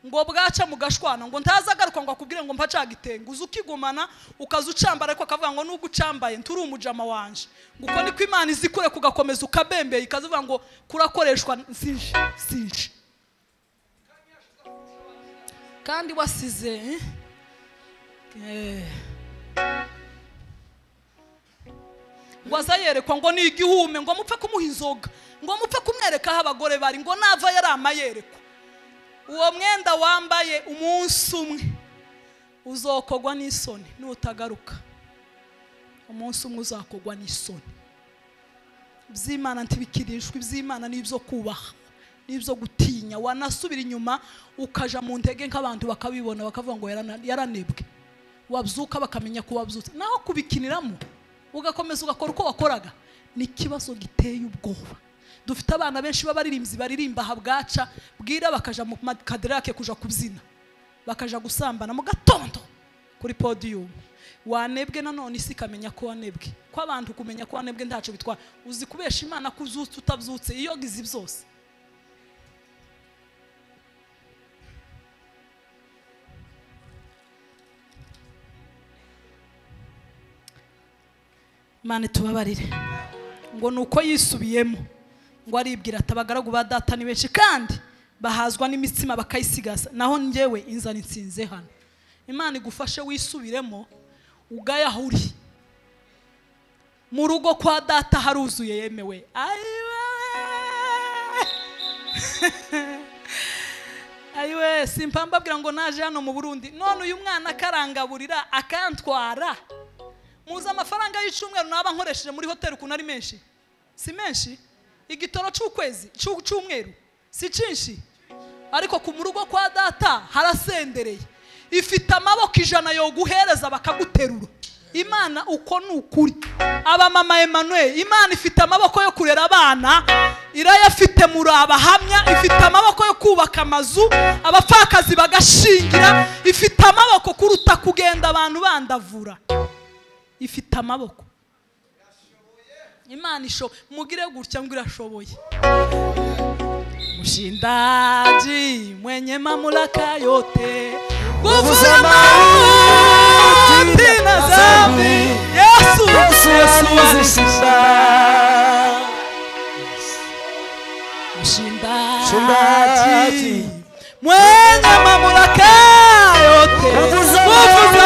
ngo bwaca mugashwana, ngo ntazagaruka ngo akubwire ngo mpa cagitenga, uza ukigumana ukaza ucambara, ariko akavuga ngo nubwo ucambaye nturi umujama wanje. Ngo uko niko Imana izikure kugakomeza ukabembeye, ikazuvuga ngo kurakoreshwa sinje sinje. Kandi wasize Ngo azayerekwa ngo ni igihume, ngo mupfe kumuha inzoga, ngo mupfe kumwereka aho abagore bari, ngo nava yari amayerekwa. Uwo mwenda wambaye umunsi umwe uzokogwa n'isoni nutagaruka. Umunsi umwe uzakogwa n'isoni. Iby'Imana ntibikirishwe, iby'Imana n'ibyo kubaha, n'ibyo gutinya. Wanasubira inyuma ukaja mu ntege nk'abantu bakabibona bakavuga ngo yaranebwe. Wabyuka bakamenya ko wabyutse. Naho kubikiniramo ugakomeza ugakora uko wakoraga ni ikibazo giteye ubwoba. Dufite abana benshi b'abaririmbyi baririmba habwaca bwira bakaja mu kadrake kuja kubyina, bakaja gusambana mu gatondo kuri podium. Wanebwe nanone isi ikamenya ko wanebwe. Ko abantu kumenya ko wanebwe ntaco bitwara. Uzi kubesha Imana ko uzutse utabyutse iyo gizi byose. Imana tubabarire. Ngo nuko yisubiyemo ngo aribwira ati abagaragu ba data ni benshi kandi bahazwa n'imitsima bakayisigaza, naho njyewe inzara insinze hano. Imana igufashe wisubiremo ugayahuri. Mu rugo kwa data haruzuye yemewe. Ayiwe simpambabwira ngo naje hano mu Burundi none uyu mwana akarangaburira akantwara. Muza amafaranga y'icumweru naba nkoresheje muri hotel ukuntu ari menshi. Si menshi? Igitoro c'ukwezi c'umweru si cinshi, ariko ku murugo kwa data harasendereye. Ifite amaboko 100 yo guhereza bakaguterura. Imana uko nukuri. Aba mama Emmanuel, Imana ifite amaboko yo kurera abana, irayafite muri abahamya, ifite amaboko yo kubaka amazu, abapfakazi bagashingira, ifite amaboko kuruta kugenda abantu bandavura. Ifite amaboko. Imana isho mugire gutya ngo irashoboye. Mshindaji mwenye mamlaka yote, nguvu za mauti na dhambi, Yesu alishinda. Mshindaji mwenye mamlaka yote, nguvu za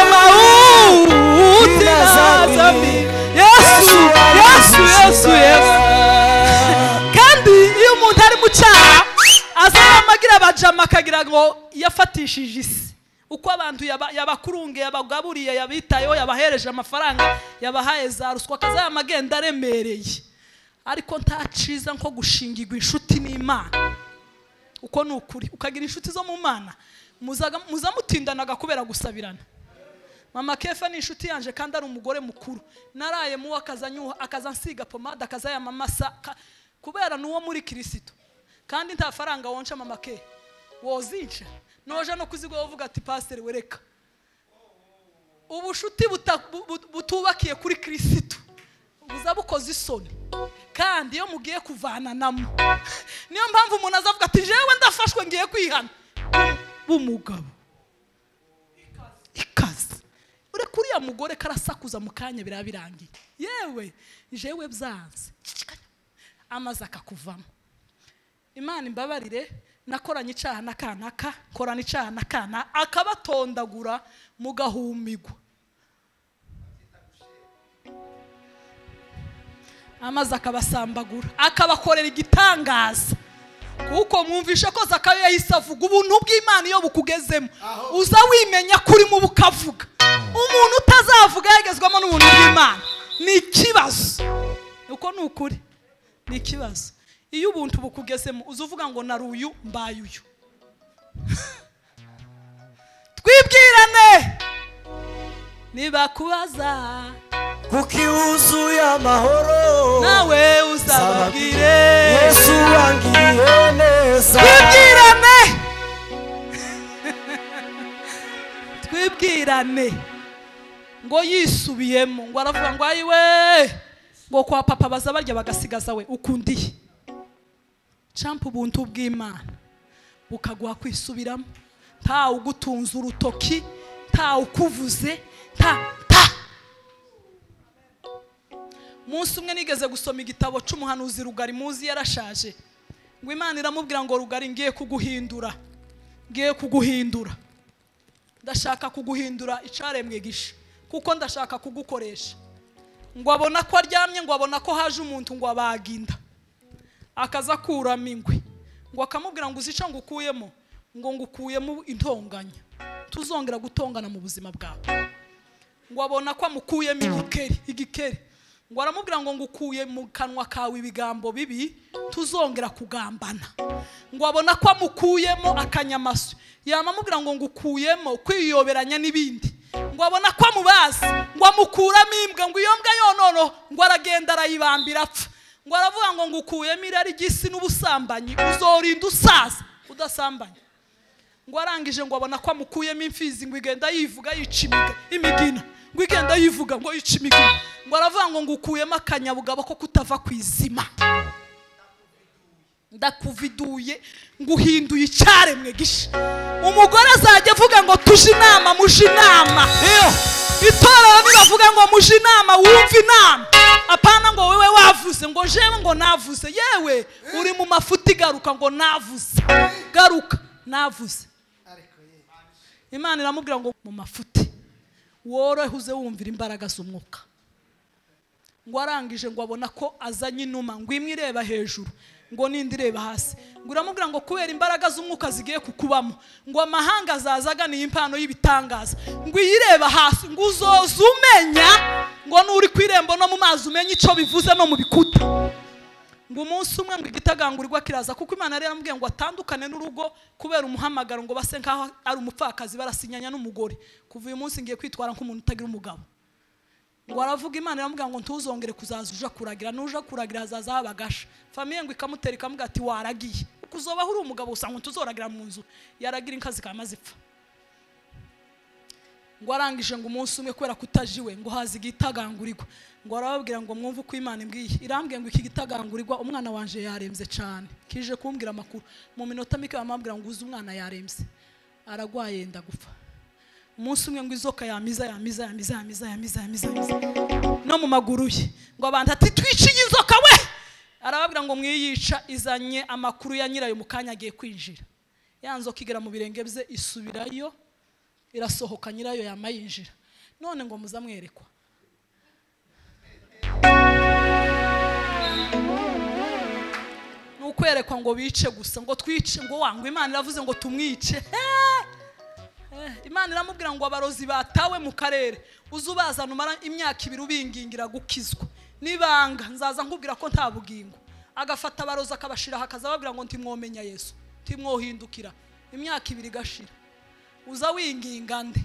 mauti na dhambi, Yesu Yesu Yesu Yesu. Kandi iyo umuntu ari mu cyaha azamagira abajama akagira ngo yafatishije isi. Uko abantu yabakurunge yabagaburiye yabitayeho yabahereje amafaranga yabahaye za ruswa akazamagenda aremereye. Ariko ntaciza nko gushingirwa inshuti n'Imana. Uko ni ukuri. Ukagira inshuti zo mu Mana muzamutindanaga kubera gusabirana. Mama Kefa ni inshuti yanje kandi ari umugore mukuru. Naraye mu akazanyuha akazansiga pomade akazaya mamasa kubera nuwo muri Kristo. Kandi nta faranga wonca mama Ke. Wozinca. Noja no kuzigwa uvuga ati pastor wereka. Ubushuti butubakiye kuri Kristo buzabukoze isoni. Kandi iyo mugiye kuvana namo. Niyo mpamvu umuntu azavuga ati jewe ndafashwe ngiye kwihana. Bumugabo. Ikaze. Ure kuriya mugore karasakuza mukanya birabirangiye. Yewe jewe byanze. Amaze akakuvamo. Imana imbabarire nakoranye icaha nakanaka, korana icaha nakana akabatondagura mugahumigwa. Amaze akabasambagura akabakorera igitangaza. Kuko mwumvisha ko Zakayo yahise avuga ubuntu bw'Imana iyo bukugezemo uza wimenya kuri mu bukavuga. Umuntu utazavuga yagezwamo n'ubuntu bw'Imana ni ikibazo. Uko ni ukuri ni ikibazo. Iyo ubuntu bukugezemo uzuvuga ngo naruyu mbaye uyu. Twibwirane niba kubaza kuki wuzuye amahoro nawe uzababwire Yesu wangiye neza. Twibwirane twibwirane ngo yisubiyemo ngo aravuga ngo ayiwe ngo kwa papa baza barya bagasigaza we ukundiye. Champ ubuntu bw'Imana bukagwa kwisubiramo. Nta ugutunza urutoki, nta ukuvuze, nta Munsi umwe nigeze gusoma igitabo c'umuhanuzi Rugari muzi yarashaje. Ngo Imana iramubwira ngo Rugari ngiye kuguhindura. Ngiye kuguhindura. Ndashaka kuguhindura icaremwe gisha kuko ndashaka kugukoresha. Ngo abona ko aryamye, ngo abona ko haje umuntu ngo abaga inda, akaza akuramo ingwe, ngo akamubwira ngo uzica ngo ukuyemo, ngo ngukuyemo intonganya, tuzongera gutongana mu buzima bwawe. Ngo abona ko amukuyemo igikeri, ngo aramubwira ngo ngukuye mu kanwa kawe ibigambo bibi, tuzongera kugambana. Ngo abona ko amukuyemo akanyamasyo, yamamubwira ngo ngukuyemo kwiyoberanya n'ibindi. Ngo abona ko amubazi, ngo amukuramo imbwa, ngo iyo mbwa yonono, ngo aragenda arayibambira apfa. Ngo aravuga ngo ngukuyemo irari ry'isi n'ubusambanyi, uzorinda usaza udasambanye. Ngo arangije ngo abona ko amukuyemo imfizi, ngo igenda yivuga yica imigina, ngo igenda yivuga ngo yica imigina. Ngo aravuga ngo ngukuyemo akanyabugabo ko kutava ku izima, ndakuviduye, nguhinduye icyaremwe gisha. Umugore azajya avuga ngo tuje inama, muje inama. Itorero nibavuga ngo muje inama, wumve inama. Apana ngo wewe wavuze, ngo jewe ngo navuze. Yewe uri mu mafuti, garuka ngo navuze, garuka navuze. Imana iramubwira ngo mu mafuti worohe uze wumvira imbaraga z'umwuka. Ngo arangije ngo abona ko azanye inuma, ngo imwe ireba hejuru, ngo n'indi ireba hasi. Ngo iramubwira ngo kubera imbaraga z'umwuka zigiye kukubamo, ngo amahanga azaza aganiye impano y'ibitangaza, ngo iyireba hasi, ngo uzoza umenya, ngo nuri ku irembo no mu mazi umenye icyo bivuze no mu bikuta. Ngo umunsi umwe ngo igitagangurirwa kiraza, kuko Imana yari yaramubwiye ngo atandukane n'urugo kubera umuhamagaro, ngo base nkaho ari umupfakazi barasinyanya n'umugore. Kuva uyu munsi ngiye kwitwara nk'umuntu utagira umugabo. Ngo aravuga, Imana iramubwira ngo ntuzongere kuzaza uja kuragira, nuja kuragira hazaza habagasha. Famiye ngo ikamutera ikamubwira ati waragiye, ukuzobaho uri umugabo usanga ntuzoragira mu nzu, yaragira inka zikama zipfa. Ngo arangije ngo umunsi umwe kubera kutajiwe, ngo haza igitagangurirwa, ngo arababwira ngo mwumve uko Imana imbwiye. Irambwiye ngo iki gitagangurirwa umwana wanje yarembye cyane, kije kumbwira amakuru. Mu minota mike bamubwira ngo uzi umwana yarembye, aragwaye yenda gupfa. Umunsi umwe ngo izoka yamiza yamiza yamiza yamiza yamiza yamiza no mu maguru ye, ngo abantu ati twiciye inzoka we. Arababwira ngo mwiyica, izanye amakuru ya nyirayo mu kanya agiye kwinjira. Ya nzoka igera mu birenge bye isubirayo, irasohoka, nyirayo yamayinjira. None ngo muzamwerekwa. Nukwerekwa ngo bice gusa, ngo twice, ngo wangwa Imana iravuze ngo tumwice. Imana iramubwira ngo abarozi batawe mu karere uzubazana umara imyaka ibiri ubingingira gukizwa, nibanga nzaza nkubwira ko nta bugingo. Agafata abarozi akabashira akazababwira ngo ntimwomenya Yesu, ntimwohindukira. Imyaka ibiri gashira, uza winginga nde?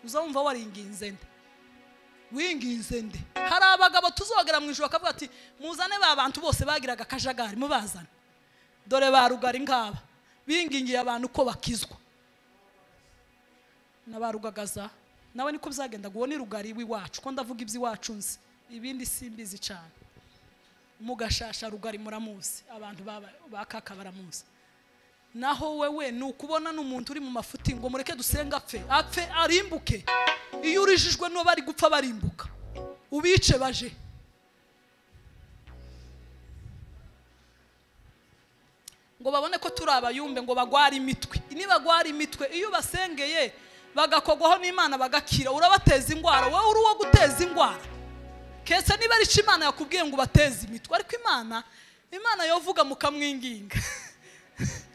Uza wumva waringinze nde? Winginze nde? Hari abagabo tuzogera mu ijuru bakavuga ati muzane ba bantu bose bagiraga akajagari, mubazane dore ba rugari ngaba bingingiye abantu ko bakizwa. Nabarugagaza nawe niko bizagenda guwo ni rugari w'iwacu, ko ndavuga iby'iwacu nzi, ibindi simbizi cyane. Mugashasha rugari muramuzi, abantu bakaka baramuzi. Naho wewe nukubona n'umuntu uri mu mafuti ngo mureke dusenga apfe, apfe arimbuke. Iyo urijijwe no bari gupfa barimbuka, ubice baje. Ngo babone ko turi abayumbe, ngo bagwara imitwe. Nibagwara imitwe iyo basengeye bagakogwaho n'Imana bagakira, urabateza ingwara. Wowe uri uwo guteza ingwara kese niba ari Imana yakubwiye ngo bateze imitwe. Ariko Imana yovuga mukamwinginga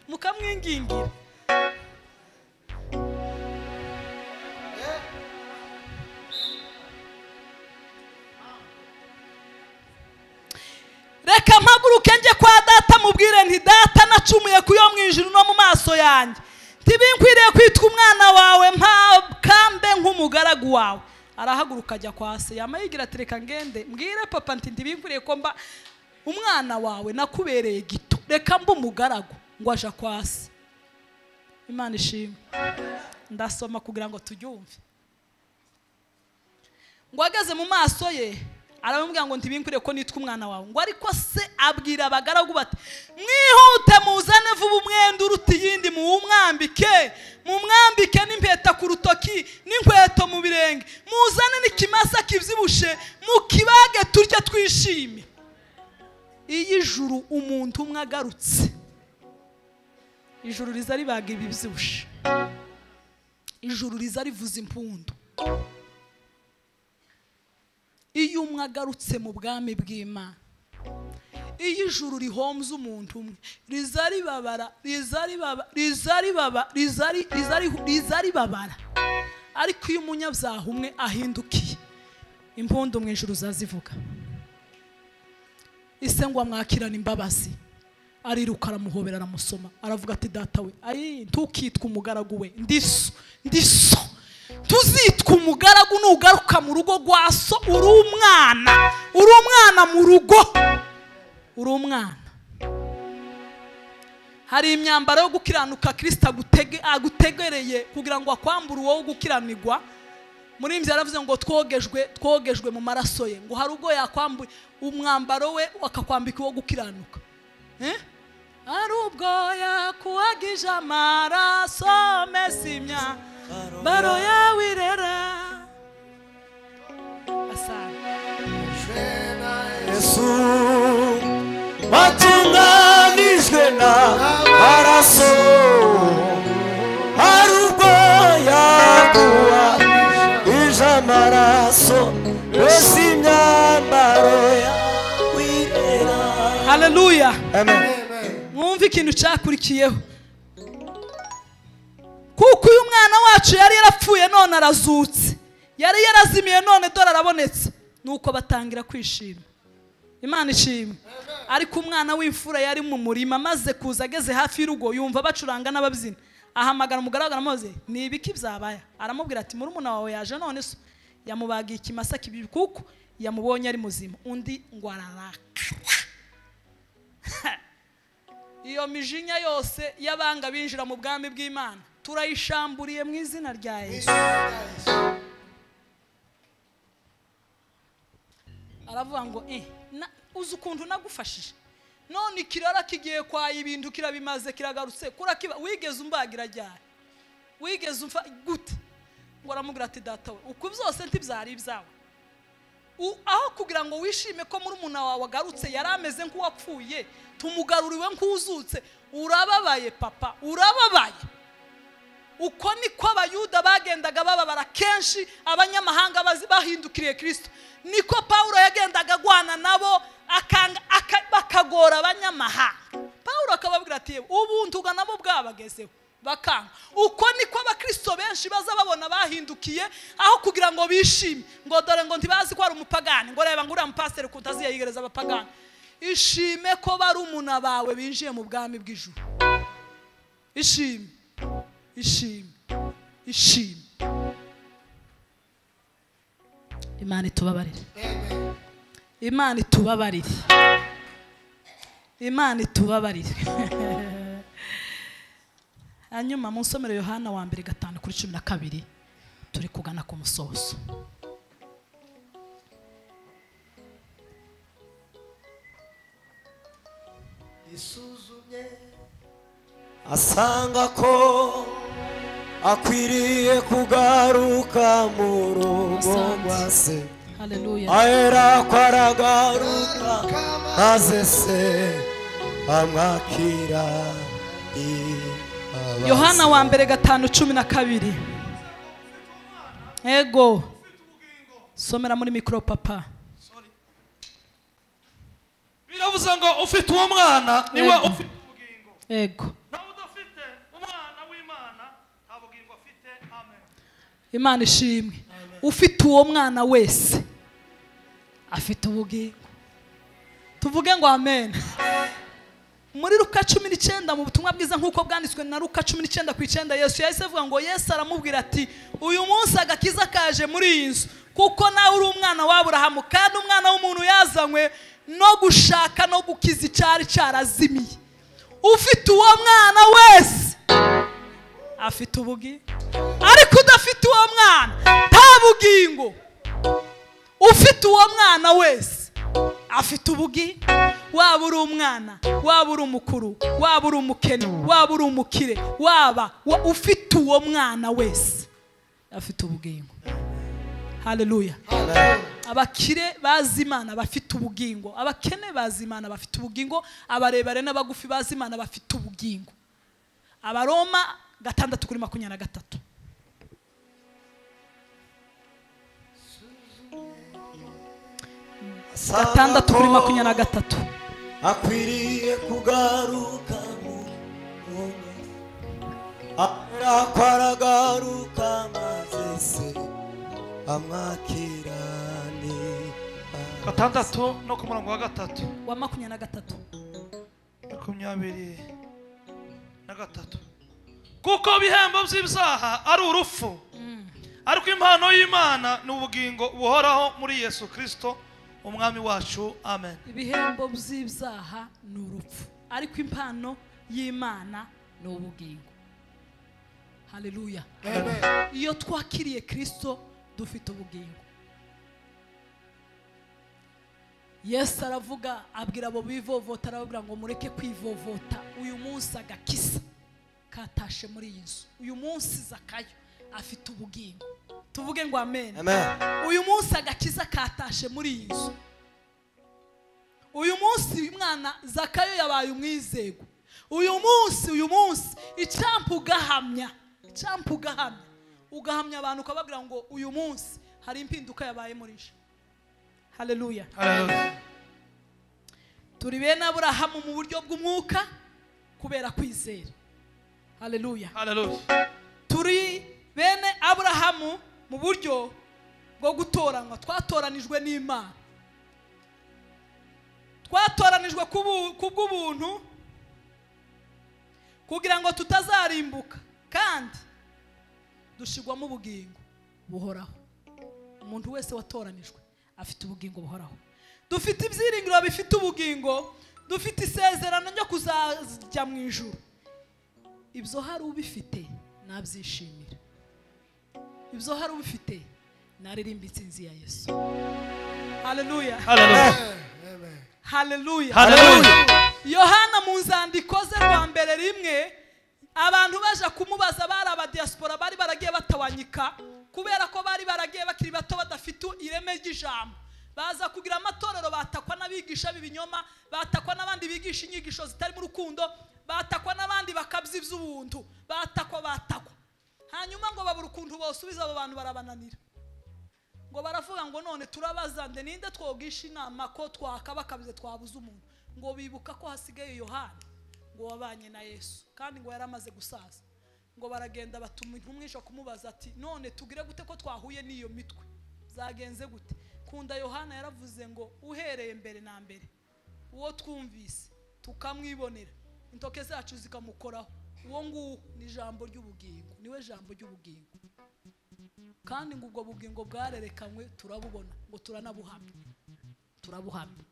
mukamwingingira. Reka mpaguruke njye kwa data mubwire nti data nacumuye kuyo mu ijuru no mu maso yanjye, ntibinkwiriye kwitwa umwana wawe, mpa nk'umugaragu wawe. Arahaguruka ajya kwa se, yamayigira ati reka ngende mbwire papa nti ntibinkwiriye ko mba umwana wawe, nakubereye gito, reka mba umugaragu. Ngo aja kwa se. Imana ishimwe. Ndasoma kugira ngo tubyumve. Ngo ageze mu maso ye aramubwira ngo ntibinkwiriye ko nitwa umwana wawe. Ngo ariko se abwira abagaragu bati mwihute muzane vuba umwenda uruta iyindi muwumwambike, mumwambike n'impeta ku rutoki n'inkweto mu birenge, muzane n'ikimasa kibyibushe mukibage turye twishime. Iyo ijuru umuntu umwe agarutse, ijuru riza ribaga ibibyibushe, ijuru riza rivuza impundu. Iyo umwe agarutse mu bwami bw'Imana, iyo ijuru rihombye umuntu umwe, riza ribabara, riza ribaba, riza ribaba, riza riza ribabara. Ariko iyo umunyabyaha umwe ahindukiye, impundu mu ijuru zazivuga. Ise ngo amwakirana imbabazi, ariruka aramuhobera aramusoma, aravuga ati data we, ayi ntukitwa umugaragu we, ndiso, ndiso. Tuzitwa umugaragu nugaruka mu rugo rwa so, uri umwana, uri umwana mu rugo, uri umwana. Hari imyambaro yo gukiranuka Kristo agutegereye kugira ngo akwambure uwo gukiranirwa. Muri imvya yaravuze ngo twogejwe, twogejwe mu maraso ye, ngo hari ubwo yakwambuye umwambaro we akakwambika uwo gukiranuka. Ari ubwo yakuhagije amaraso mesimya baro yawe irera. Asante. Yesu watunganijwe na maraso, hari ubwo yakuhagije amaraso mbese imyambaro yawe irera. Haleluya. Amen. Mwumve ikintu cyakurikiyeho. Kuko uyu mwana wacu yari yarapfuye none arazutse, yari yarazimiye none dore arabonetse. Nuko batangira kwishima. Imana ishimwe. Ariko umwana w'imfura yari mu murima, maze kuza ageze hafi y'urugo yumva bacuranga n'ababyina. Ahamagara umugaragu aramubaza, ni ibiki byabaye? Aramubwira ati murumuna wawe yaje none so yamubagiye ikimasa kibi kuko yamubonye ari muzima. Undi ngo ararakara. Iyo mijinya yose y'abanga binjira mu bwami bw'Imana turayishamburiye mu izina rya Yesu. Aravuga ngo uzi ukuntu nagufashije, none ikirara kigiye kwa ibintu kirabimaze kiragarutse, kurakiba wigeze umbagira ryari, wigeze umfa gute? Ngo aramubwira ati data we, uko byose ntibyari ibyawe. Aho kugira ngo wishime ko muri umuna wawe agarutse yari ameze nk'uwapfuye, tumugaruriwe nk'uzutse. Urababaye papa, urababaye. Uko niko abayuda bagendaga bababara kenshi, abanyamahanga bahindukiriye Kristo. Niko Paulo yagendaga agwana nabo, bakagora abanyamahanga. Paulo akababwira ati ubuntu nabo bwabagezeho bakanga. Uko niko abakristo benshi baza babona bahindukiye, aho kugira ngo bishime ngo dore ngo ntibazi ko ari umupagani, ngo reba ngo uriya mupasiteri kutazi yigereza abapagani. Ishime ko barumuna bawe binjiye mu bwami bw'ijuru. Ishime, ishime, ishime. Imana itubabarire. Imana itubabarire. Imana itubabarire. Hanyuma mu nsomero Yohana wa mbere 5:12 turi kugana ku musozo. Isuzumye asanga ko akwiriye kugaruka mu rugo rwa se. Haleluya. Ahera ko aragaruka maze se amwakira. Yohana wa mbere 5:12. Ego. Somera muri mikro papa. Biravuze ngo ufite uwo mwana niwe ufite ubugingo. Ego. Nawe udafite umwana w'Imana nta bugingo afite. Amen. Imana ishimwe. Ufite uwo mwana wese afite ubugingo. Tuvuge ngo amen. Muri Luka 19 mu butumwa bwiza nkuko bwanditswe na Luka 19:9, Yesu yahise avuga ngo Yesu aramubwira ati uyu munsi agakiza kaje muri iyi nzu, kuko nawe uri umwana wa Aburahamu, kandi umwana w'umuntu yazanywe no gushaka no gukiza icyari cyarazimiye. Ufite uwo mwana wese afite ubugingo, ariko udafite uwo mwana nta bugingo. Ufite uwo mwana wese afite ubugingo. Waba uri umwana, waba uri umukuru, waba uri umukene, waba uri umukire, waba ufite uwo mwana wese afite ubugingo. Haleluya. Abakire bazi Imana bafite ubugingo, abakene bazi Imana bafite ubugingo, abarebare n'abagufi bazi Imana bafite ubugingo. Abaroma 6:23. 6 kuri 23. Akwiriye kugaruka mu akwaragaruka maze se amwakirane. 6 no ku murongo wa 3 wa 23 23. Kuko ibihembo by'ibyaha ari urupfu, ariko impano y'Imana ni ubugingo buhoraho muri Yesu Kristo umwami wacu. Amen. Ibihembo by'ibyaha ni urupfu, ariko impano y'Imana ni ubugingo. Haleluya. Amen. Iyo twakiriye Kristo dufite ubugingo. Yesu aravuga abwira abo bivovota, arababwira ngo mureke kwivovota, uyu munsi agakisa katashe muri iyi nzu, uyu munsi Zakayo afite ubugingo. Tuvuge ngo amen. Amen. Uyu munsi agakiza katashe muri iyi nzu. Uyu munsi umwana Zakayo yabaye umwizego. Uyu munsi icampa ugahamya, ugahamya abantu ukababwira ngo uyu munsi hari impinduka yabaye muri je. Haleluya. Haleluya. Turi bene Aburahamu mu buryo bw'umwuka kubera kwizera. Haleluya. Haleluya. Turi bene Aburahamu mu buryo bwo gutoranywa, twatoranijwe n'Imana. Twatoranijwe kubw'ubuntu kugira ngo tutazarimbuka, kandi dushigwamo ubugingo buhoraho. Umuntu wese watoranijwe afite ubugingo buhoraho. Dufite ibyiringiro bifite ubugingo, dufite isezerano ryo kuzajya mu ijuru. Ibyo hari ubifite nabyishimira, ibyo hari ubifite naririmba intsinzi ya Yesu. Haleluya. Haleluya. Haleluya. Haleluya. Yohana mu nzandiko ze rwa mbere rimwe, abantu baje kumubaza bari abadiaspora bari baragiye batawanyika kubera ko bari baragiye bakiri bato badafite ireme ry'ijambo. Baza kugira amatorero, batakwa n'abigisha b'ibinyoma, batakwa n'abandi bigisha inyigisho zitari mu rukundo, batakwa n'abandi bakabya iby'ubuntu, batakwa. Hanyuma ngo babura ukuntu bosubiza abo bantu, barabananira. Ngo baravuga ngo none turabaza nde, ninde twogisha inama ko twakabakabize twabuze umuntu? Ngo bibuka ko hasigaye Yohana ngo wabanye na Yesu, kandi ngo yaramaze gusaza. Ngo baragenda batuma intumwa kumubaza ati none tugire gute ko twahuye n'iyo mitwe, zagenze gute? Kunda Yohana yaravuze ngo uhereye mbere na mbere uwo twumvise tukamwibonera, intoke zacu zikamukoraho, uwo nguwo ni ijambo ry'ubugingo, niwe jambo ry'ubugingo. Kandi ngo ubwo bugingo bwarerekanywe turabubona, ngo turanabuhamya, turabuhamya.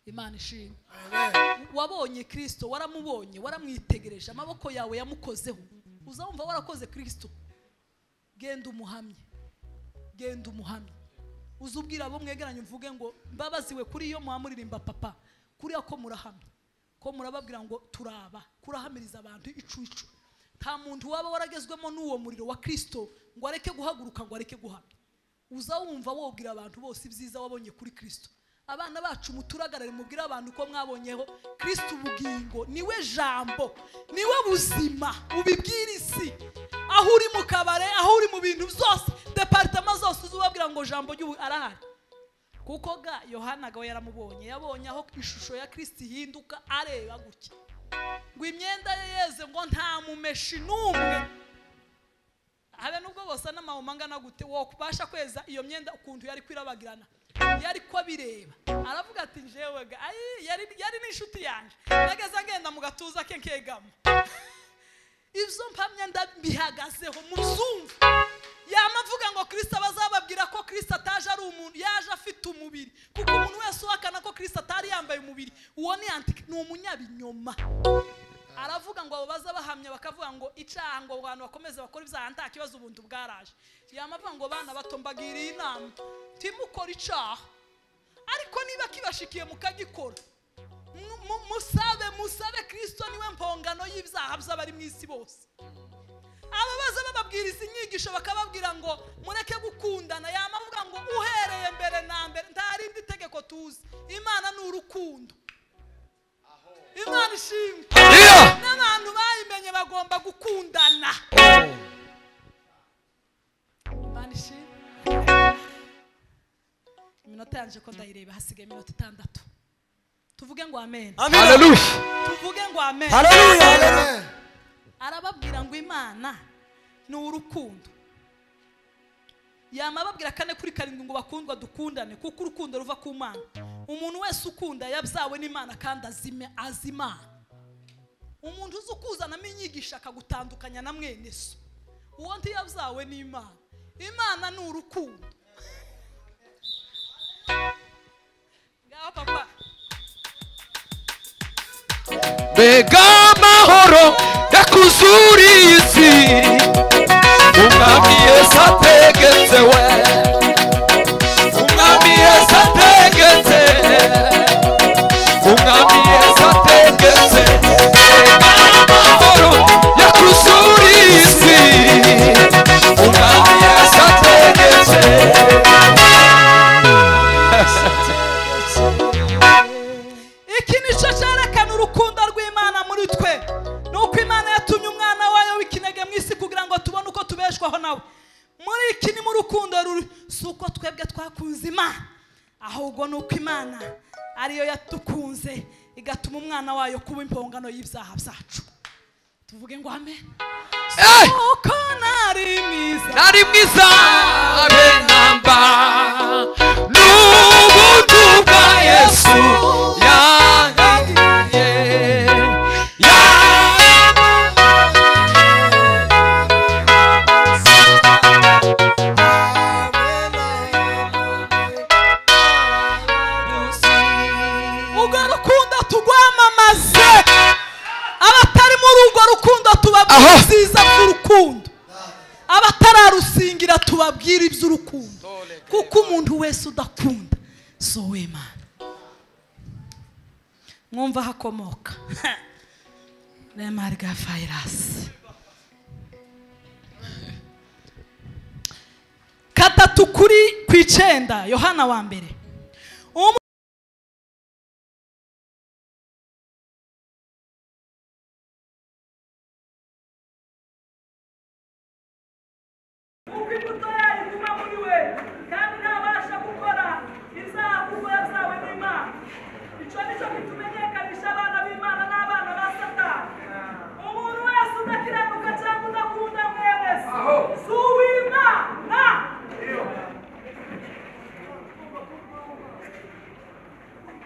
Imana ishimwe. Wabonye Kristo, waramubonye, waramwitegereje, amaboko yawe yamukozeho, uzumva warakoze Kristo. Genda umuhamye, genda umuhamye. Uzubwira abo mwegeranye mvuge ngo mbabaziwe kuri iyo muhamuririmba papa, kuriya ko murahamya, ko murababwira ngo turaba, kurahamiriza abantu icuicu. Nta muntu waba waragezwemo n'uwo muriro wa Kristo ngo areke guhaguruka, ngo areke guhamya. Uzawumva wobwira abantu bose ibyiza wabonye kuri Kristo. Abana bacu muturagarare, mubwira abantu ko mwabonyeho Kristo ubugingo, niwe jambo, niwe buzima. Ubibwira isi, aho uri mu kabare, aho uri mu bintu byose, departement zose, uzubabwira ngo jambo ry'ubu arahari. Kuko ga Yohana gawe yaramubonye, yabonye aho ishusho ya Kristo ihinduka areba gutya, ngo imyenda ye yeze, ngo nta mumeshi n'umwe habe nubwo bose n'amahoma angana gute wokubasha kweza iyo myenda ukuntu yari kwirabagirana, yari ko bireba. Aravuga ati njewe ga yari n'inshuti yanje, nageze ngenda mu gatuza ke nkegama. Ibyo mpamya ndabihagazeho muzumva. Yamavuga ngo Kristo abazababwira ko Kristo ataje ari umuntu, yaje afite umubiri. Kuko umuntu wese uhakana ko Kristo atari yambaye umubiri, uwo ni ni umunyabinyoma. Aravuga ngo abo baza bahamya bakavuga ngo icaha, ngo abantu bakomeze bakora ibyaha nta kibazo, ubuntu bwaraje. Yamavuga ngo bana bato mbagiriye inama, timukora icaha, ariko niba kibashikiye mukagikora, musabe Kristo, niwe mpongano y'ibyaha by'abari mu isi bose. Aba baza bababwiriza inyigisho bakababwira ngo mureke gukundana, yamavuga ngo uhereye mbere na mbere nta rindi tegeko tuzi, Imana ni urukundo. Imana ishimwe. N'abantu bayimenye bagomba gukundana. Imana ishimwe. Iminota yanje ko ndayireba, hasigaye iminota 6. Tuvuge ngo amen. Haleluya. Tuvuge ngo amen. Haleluya. Arababwira ngo Imana ni urukundo. Yamababwira 4:7 ngo bakundwa dukundane, kuko urukundo ruva ku Mana. Umuntu wese ukunda yabyawe n'Imana kandi azima. Umuntu uzi ukuzanamo inyigisho akagutandukanya na mwene so, uwo ntiyabyawe n'Imana. Imana ni urukundo. Ngaho papa. Mbega amahoro yakuzuriye isi, Umwami Yesu ategetse we, Umwami Yesu ategetse, Umwami Yesu ategetse. Mbega amahoro yakuzuriye isi, Umwami Yesu ategetse. Iki nicyo cyerekana urukundo rw'Imana muri twe, nuko Imana yatumye umwana wayo w'ikinege mu isi kugira ngo tubone uko tubeshwaho nawe. Muri iki ni mu rukundo ruri, si uko twebwe twakunze Imana, ahubwo ni uko Imana ariyo yatukunze igatuma umwana wayo kuba impongano y'ibyaha byacu. Tuvuge ngo amen. Uko nari mwiza, nari mwiza abe namba, n'ubuntu bwa Yesu yangiye. Urwo rukundo tugwamamaze, abatari muri urwo rukundo tubabwira ibyiza by'urukundo, abatararusingira tubabwira iby'urukundo, kuko umuntu wese udakunda si uw'Imana. Mwumva hakomoka Remarga Fairasi 3:9 Yohana wa mbere. Uko imbuto yayo iguma muri we, kandi ntabasha gukora ibyaha kuko yabyawe n'Imana. Icyo nicyo kitumenyekanisha abana b'Imana n'abana ba Satani. Umuntu wese udakiranuka cyangwa udakunda mwene se si uw'Imana.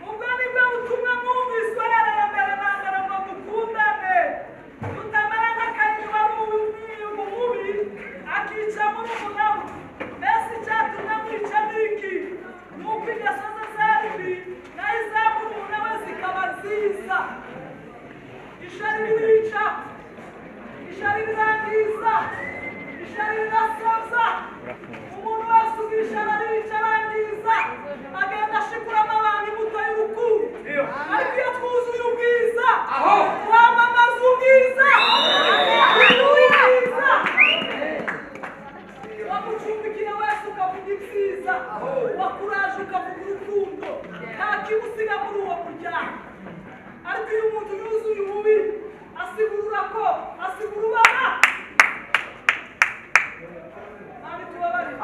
Ubwo nibwo butumwa mwumvise uhereye mbere na mbere ngo dukundane, tutamera nka Kayini wari umubi akica murumuna we. Mbese icyatumye amwica ni iki? Ni uko ingeso ze zari mbi, naho iza murumuna we zikaba nziza. Ishari ririca, ishari rirangiza, ishari rirasabza. Umuntu wese ugira ishari arica arangiza, agenda ashikuramo abantu imbuto y'urukundo. Ariko iyo twuzuye ubwiza, twamamaza ubwiza. Ubwiza. Wagucumbikira wese ukavuga ibyiza, wakuraje ukavuga urukundo, nta kimusiga muri uwo muryango. Ariko iyo umuntu yuzuye ububi, asigura ko asigura ubana. Mwami tubabarire.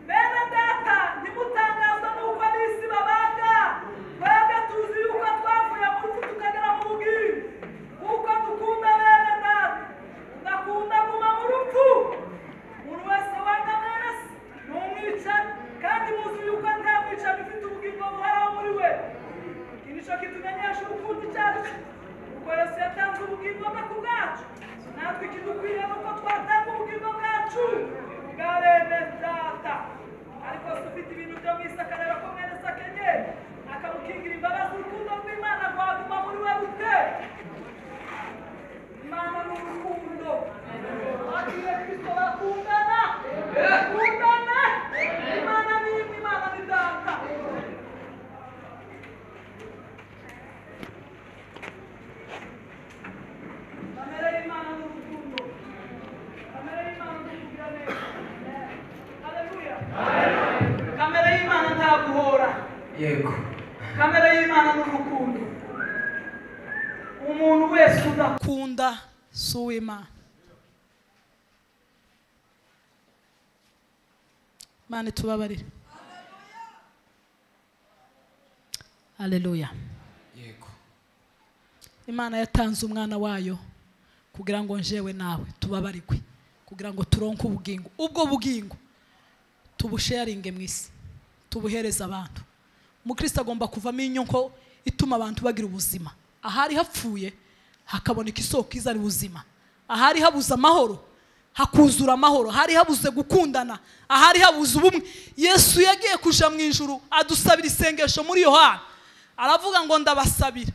Bene data, ntimutangazwe n'uko ab'isi babanga. Twebwe tuzi yuko twavuye mu rupfu tukagera mu bugingo, kuko dukunda bene data. Tudakunda guma mu rupfu. Umuntu wese wanga mwene se ni umwicanyi, kandi muzi yuko nta mwicanyi ufite ubugingo buhoraho muri we. Iki nicyo kitumenyesha urukundo icyo ari cyo, kuko Yesu yatanze ubugingo bwe ku bwacu. Natwe ikidukwiriye ni uko twatanga ubugingo bwacu bwa bene data. Ariko se ufite ibintu byo mu isi akareba ko mwene se akenye, akamukingira imbabazi, urukundo rw'Imana rwaguma muri we rute? Imana ni urukundo. Abakiriye Kristo bakundana, bakundana. Imana ni imwe, Imana ni data. Kamere y'Imana ni urukundo. Kamere y'Imana ni ukugira neza. Haleluya. Kamere y'Imana nta guhora. Yego. Kamere y'Imana ni urukundo. Umuntu wese udakunda si uw'Imana. Imana itubabarire. Haleluya. Yego. Imana yatanze umwana wayo kugira ngo njewe nawe tubabarigwe, kugira ngo turonke ubugingo. Ubwo bugingo tubusharinge mu isi, tubuhereza abantu. Umukristo agomba kuvamo inyonko ituma abantu bagira ubuzima. Ahari hapfuye hakaboneka isoko izana ubuzima, ahari habuze amahoro hakuzura amahoro, ahari habuze gukundana, ahari habuze ubumwe. Yesu yagiye kuja mu ijuru adusabira isengesho muri Yohana, aravuga ngo ndabasabira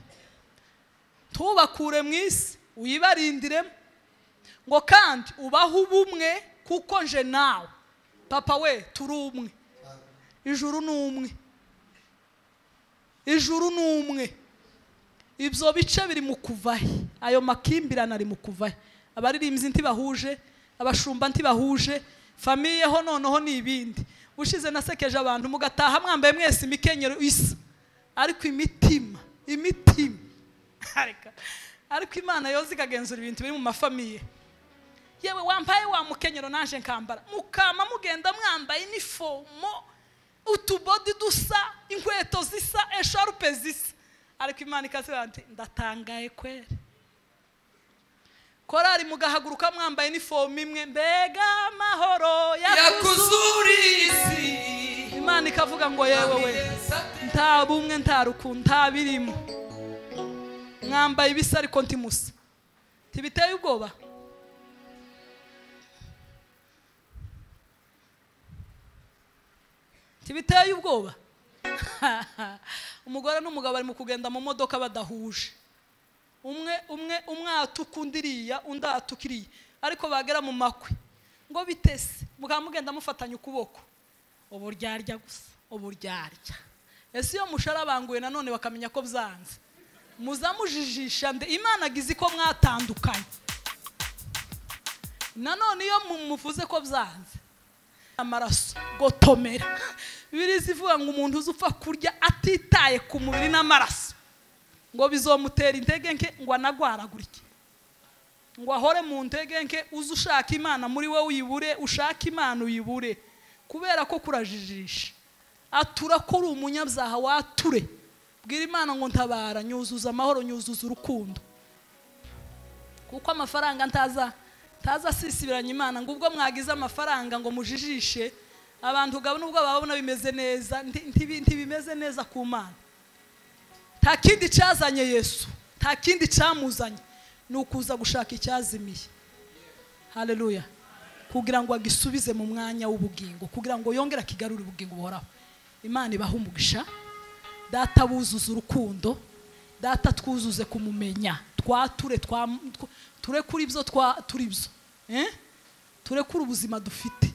tubakure mu isi uyibarindiremo, ngo kandi ubahe ubumwe kuko nje nawe papa we turi umwe. Ijuru ni umwe, ijuru ni umwe. Ibyo bice biri mu kuvahe, ayo makimbirane ari mu kuvahe. Abaririmbyi ntibahuje, abashumba ntibahuje, famiye ho noneho ni ibindi. Ushize nasekeje abantu mugataha mwambaye mwese imikenyero isa, ariko imitima ariko Imana yoza ikagenzura ibintu biri mu mafamiye. Yewe wambaye wa mukenyero naje nkambara, mukama mugenda mwambaye inifomo, utubodi dusa, inkweto zisa, esharupe zisa, ariko Imana ikasira nti ndatangaye kwere. Korari mugahaguruka mwambaye inifomo imwe, mbega amahoro yakuzuri isi. Imana ikavuga ngo yewe we nta bumwe nta rukundo nta birimo, mwambaye ibisa ariko ntimusa. Tibiteye ubwoba. Tibiteye ubwoba. Umugore n'umugabo bari mu kugenda mu modoka badahuje, umwe atukundiriya undi atukiriye, ariko bagera mu makwe ngo bitese, mukaba mugenda mufatanya ukuboko, uburyarya gusa, uburyarya. Ese iyo musharabanguye nanone bakamenya ko byanze, muzamujijisha nde? Imana agize ko mwatandukanye. Nanone iyo mumuvuze ko byanze, amaraso gotomera. Bibiliya ivuga ngo umuntu uzupfa kurya atitaye ku mubiri n'amaraso ngo bizomutera intege nke, ngo anagwaragurike, ngo ahore mu ntege nke. Uze ushaka Imana muri wowe uyibure, ushaka Imana uyibure, kubera ko kurajijisha. Atura ko uri umunyabyaha, wature. Bwira Imana ngo ntabara, nyuzuza amahoro, nyuzuza urukundo. Kuko amafaranga ntaza asisibiranya Imana, ngo ubwo mwagize amafaranga ngo mujijishe abantu gabo, nubwo babona bimeze neza, ntibimeze neza ku Mana. Nta kindi cyazanye Yesu, nta kindi cyamuzanye, ni ukuza gushaka icyazimiye. Haleluya. Kugira ngo agisubize mu mwanya w'ubugingo, kugira ngo yongere akigarure ubugingo buhoraho. Imana ibahe umugisha. Data buzuza urukundo, Data twuzuze kumumenya, twature turekure ibyo turi byo, turekure ubuzima dufite.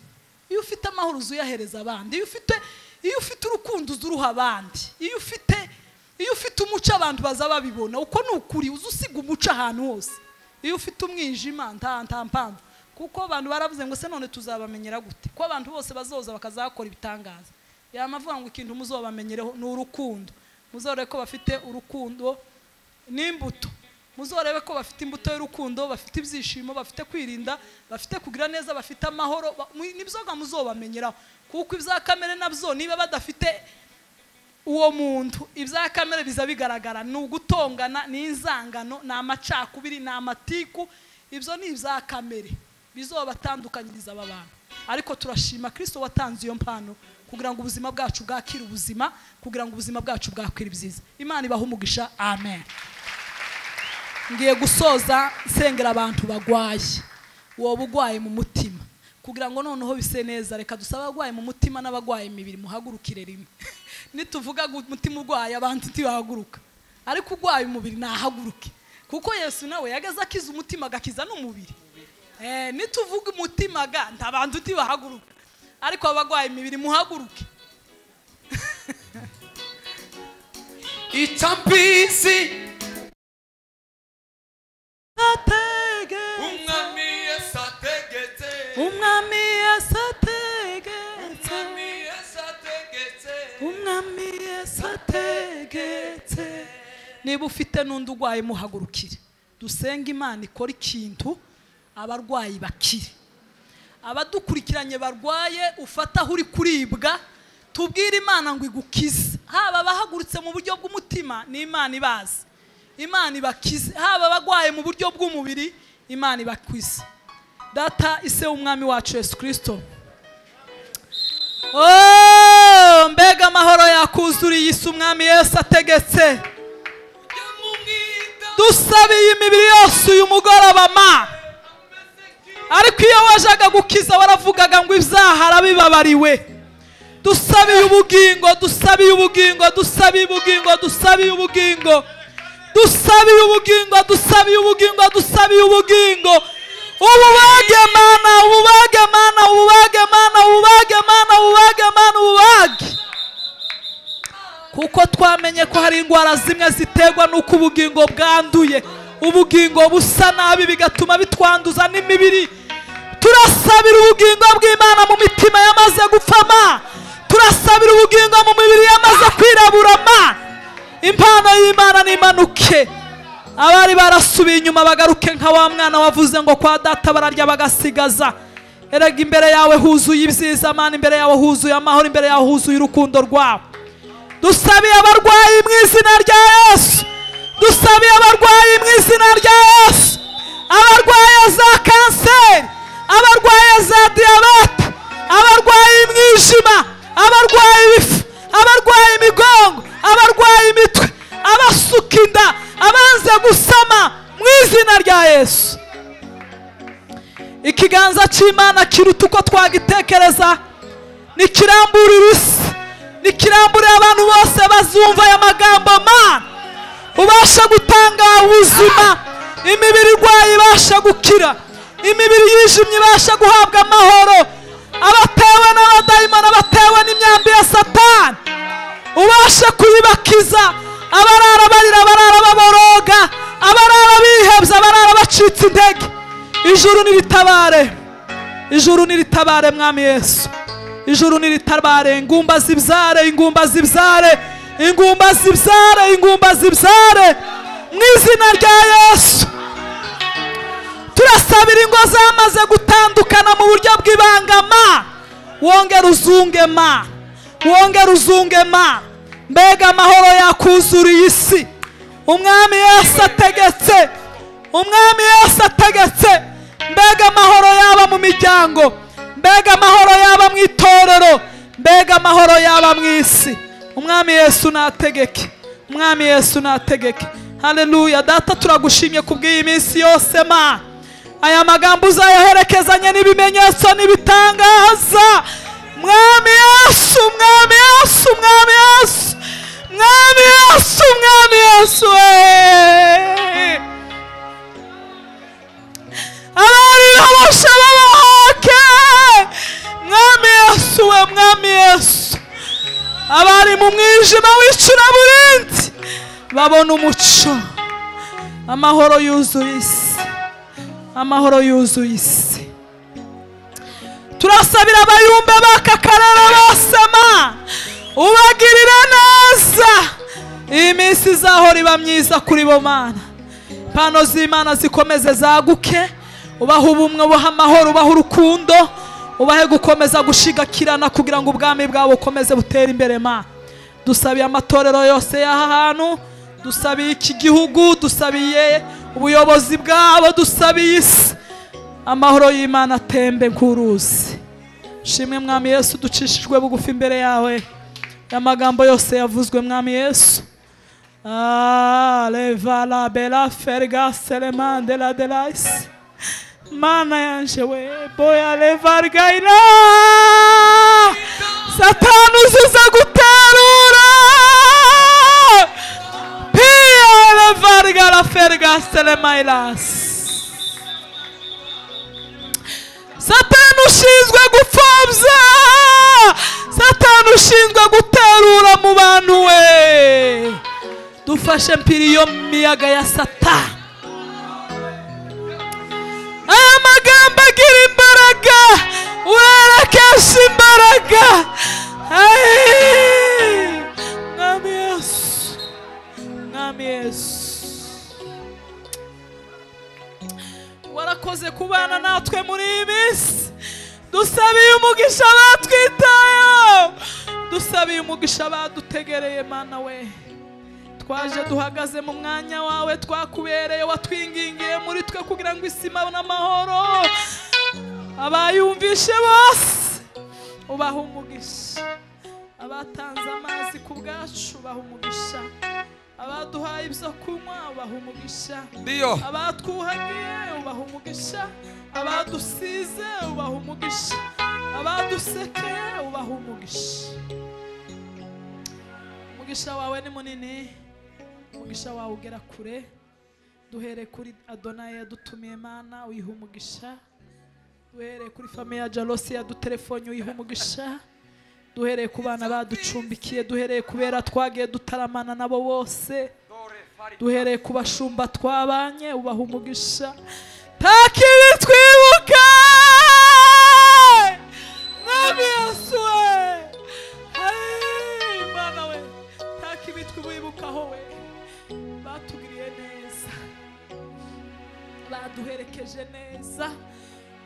Iyo ufite amahoro uzuyahereza abandi, iyo ufite urukundo uzuruha abandi, iyo ufite umuco abantu baza babibona. Uko ni ukuri, uzusiga umuco ahantu hose. Iyo ufite umwijima nta mpamvu, kuko abantu baravuze ngo se none tuzabamenyera gute ko abantu bose bazoza bakazakora ibitangaza. Yamavuga ngo ikintu muzobamenyereho ni urukundo. Muzorebe ko bafite urukundo n'imbuto, muzorebe ko bafite imbuto y'urukundo, bafite ibyishimo, bafite kwirinda, bafite kugira neza, bafite amahoro. Nibyo muzobamenyeraho, kuko ibya kamere nabyo niba badafite uwo muntu, ibya kamere biza bigaragara. Ni ugutongana, ni inzangano, ni amacakubiri, ni amatiku. Ibyo ni ibya kamere bizobatandukanyiriza aba bantu. Ariko turashima Kristo watanze iyo mpano kugira ngo ubuzima bwacu bwakire ubuzima, kugira ngo ubuzima bwacu bwakire ibyiza. Imana ibahe umugisha. Amen. Ngiye gusoza nsengera abantu bagwaye. Wowe ugwaye mu mutima, kugira ngo noneho bise neza, reka dusabe abagwaye mu mutima n'abagwaye imibiri muhagurukire rimwe. Nituvuga umutima urwaye abantu ntibahaguruka, ariko ugwaye umubiri nahaguruke, kuko Yesu nawe yageze akiza umutima agakiza n'umubiri. Nituvuga umutima ga ntabantu ntibahaguruka, ariko abagwaye imibiri muhaguruke. Itambizi Umwami Yesu ategetse, Umwami Yesu ategetse, Umwami Yesu ategetse, Umwami Yesu ategetse. Niba ufite n'undi urwaye muhagurukire, dusenge Imana ikora ikintu abarwayi bakire. Abadukurikiranye barwaye, ufata aho uri kuribwa, tubwire Imana ngo igukize. Haba abahagurutse mu buryo bw'umutima, ni Imana ibazi, Imana ibakize. Haba abagwaye mu buryo bw'umubiri, Imana ibakize. Data ise w'umwami wacu Yesu Kristo, oh, mbega amahoro yakuzuriye isi umwami Yesu ategetse. Dusabiye imibiri yose uyu mugoroba ma. Ariko iyo wajaga gukiza waravugaga ngo ibyaha arabibabariwe. Dusabiye ubugingo, dusabiye ubugingo, dusabiye ubugingo, dusabiye ubugingo, dusabiye ubugingo, dusabiye ubugingo, dusabiye ubugingo. Ububage mana, ububage mana, ububage mana, ububage mana, ububage mana, ububage. Kuko twamenye ko hari indwara zimwe ziterwa n'uko ubugingo bwanduye, ubugingo busa nabi bigatuma bitwanduza n'imibiri. Turasabira ubugingo bw'Imana mu mitima yamaze gupfa ma. Turasabira ubugingo mu mibiri yamaze kwirabura ma. Impano y'Imana nimanuke. Abari barasubiye inyuma bagaruke nka wa mwana wavuze ngo kwa data bararya bagasigaza. Erega imbere yawe huzuye ibyiza mana, imbere yawe huzuye amahoro, imbere yawe huzuye urukundo rwawe. Dusabiye abarwayi mu izina rya Yesu. Dusabiye abarwayi mu izina rya Yesu. Abarwaye za kanseri, abarwaye za diyabete, abarwaye imwijima, abarwaye ibifu, abarwaye imigongo, abarwaye imitwe, abasuka inda, abanze gusama mu izina rya Yesu. Ikiganza cy'Imana kiruta uko twagitekereza, nikiramburira isi, nikiramburira abantu bose bazumva aya magambo mana. Ubasha gutanga ubuzima, imibiri irwaye ibasha gukira, imibiri yijimye ibasha guhabwa amahoro, abatewe n'abadayimoni, abatewe n'imyambi ya Satani ubasha kuyibakiza, abarara barira, abarara baboroga, abarara bihebye, abarara bacitse intege. Ijuru niritabare, ijuru niritabare mwami Yesu, ijuru niritabare. Ingumba zibyare, ingumba zibyare, ingumba zibyare, ingumba zibyare mu izina rya Yesu. Turasabira ingo zamaze gutandukana mu buryo bw'ibanga ma. Wongera uzunge ma, wongera uzunge ma. Mbega amahoro yakuzuriye isi. Umwami Yesu ategetse, umwami Yesu ategetse. Mbega amahoro yaba mu miryango, mbega amahoro yaba mu itorero, mbega amahoro yaba mu isi. Umwami Yesu nategeke, umwami Yesu nategeke. Haleluya. Data turagushimye kubw'iyi minsi yose ma. Aya magambo uzayaherekezanye n'ibimenyetso n'ibitangaza. Mwami Yesu, mwami Yesu, mwami Yesu, mwami Yesu, mwami Yesu. Abari baboshe babohoke. Mwami Yesu we, mwami Yesu. Abari mu mwijima w'icuraburindi babona umuco. Amahoro yuzuye isi, amahoro yuzuye isi. Turasabira abayumbe b'aka karere bose ma, ubagirire neza. Iyi minsi izahora iba myiza kuri bo mana. Impano z'Imana zikomeze zaguke, ubahe ubumwe, ubahe amahoro, ubahe urukundo, ubahe gukomeza gushigakirana kugira ngo ubwami bwabo bukomeze butere imbere ma. Dusabiye amatorero yose y'aha hantu, dusabiye iki gihugu, dusabiye ubuyobozi bwabo, dusabiye isi. Amahoro y'Imana atembe nk'uruzi. Shimwe mwami Yesu, ducishijwe bugufi imbere yawe. Amagambo yose yavuzwe mwami Yesu. Leva la bella ferga seleman de la delais. Mana yanje we boya levargaila. Satani uziza guterura. Pia levarga la ferga selemailas. Satani ushinzwe gupfobya, Satani ushinzwe guterura mu bantu we. Dufashe mpiri iyo miyaga ya Satani. Aya magambo agira imbaraga, werekesha imbaraga. Mwami Yesu, Mwami Yesu, warakoze kubana natwe muri iyi minsi. Umugisha batwitayeho, dusabiye umugisha badutegereye. Mana we, twaje duhagaze mu mwanya wawe, twakubereye, watwingingiye muri twe kugira ngo isi ibone amahoro. Abayumvishe bose ubaha umugisha, abatanze amazi ku bwacu ubaha umugisha, abaduhaye ibyo kunywa ubaha umugisha, abatwuhagiye ubaha umugisha, abadusize ubaha umugisha, abadusekeye ubaha umugisha. Umugisha wawe ni munini, umugisha wawe ugera kure. Duhere kuri Adonai yadutumiye, Mana uyiha umugisha. Duhere kuri famiye Jalosi yadutelefone uyiha umugisha. Duhereye ku bana baducumbikiye, duhereye kubera twagiye dutaramana nabo bose, duhereye ku bashumba twabanye ubaha umugisha. Takibi twibuka Mwami Yesu we, Mana we, takibi twibukaho we, batugiriye neza, baduherekeje neza,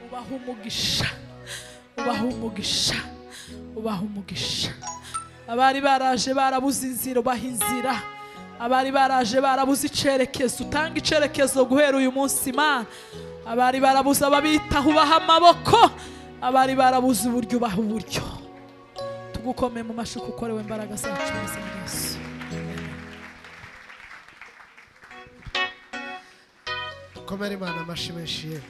ubaha umugisha, ubaha umugisha, ubaha umugisha. Abari baraje barabuze inzira ubaha inzira, abari baraje barabuze icerekezo utanga icerekezo guhera uyu munsi Mana. Abari barabuze ababitaho ubaha amaboko, abari barabuze uburyo ubaha uburyo. Tugukome mu mashuka ukorewe imbaraga zacu mu izina rya Yesu. Komera Imana amashyi menshi yewe.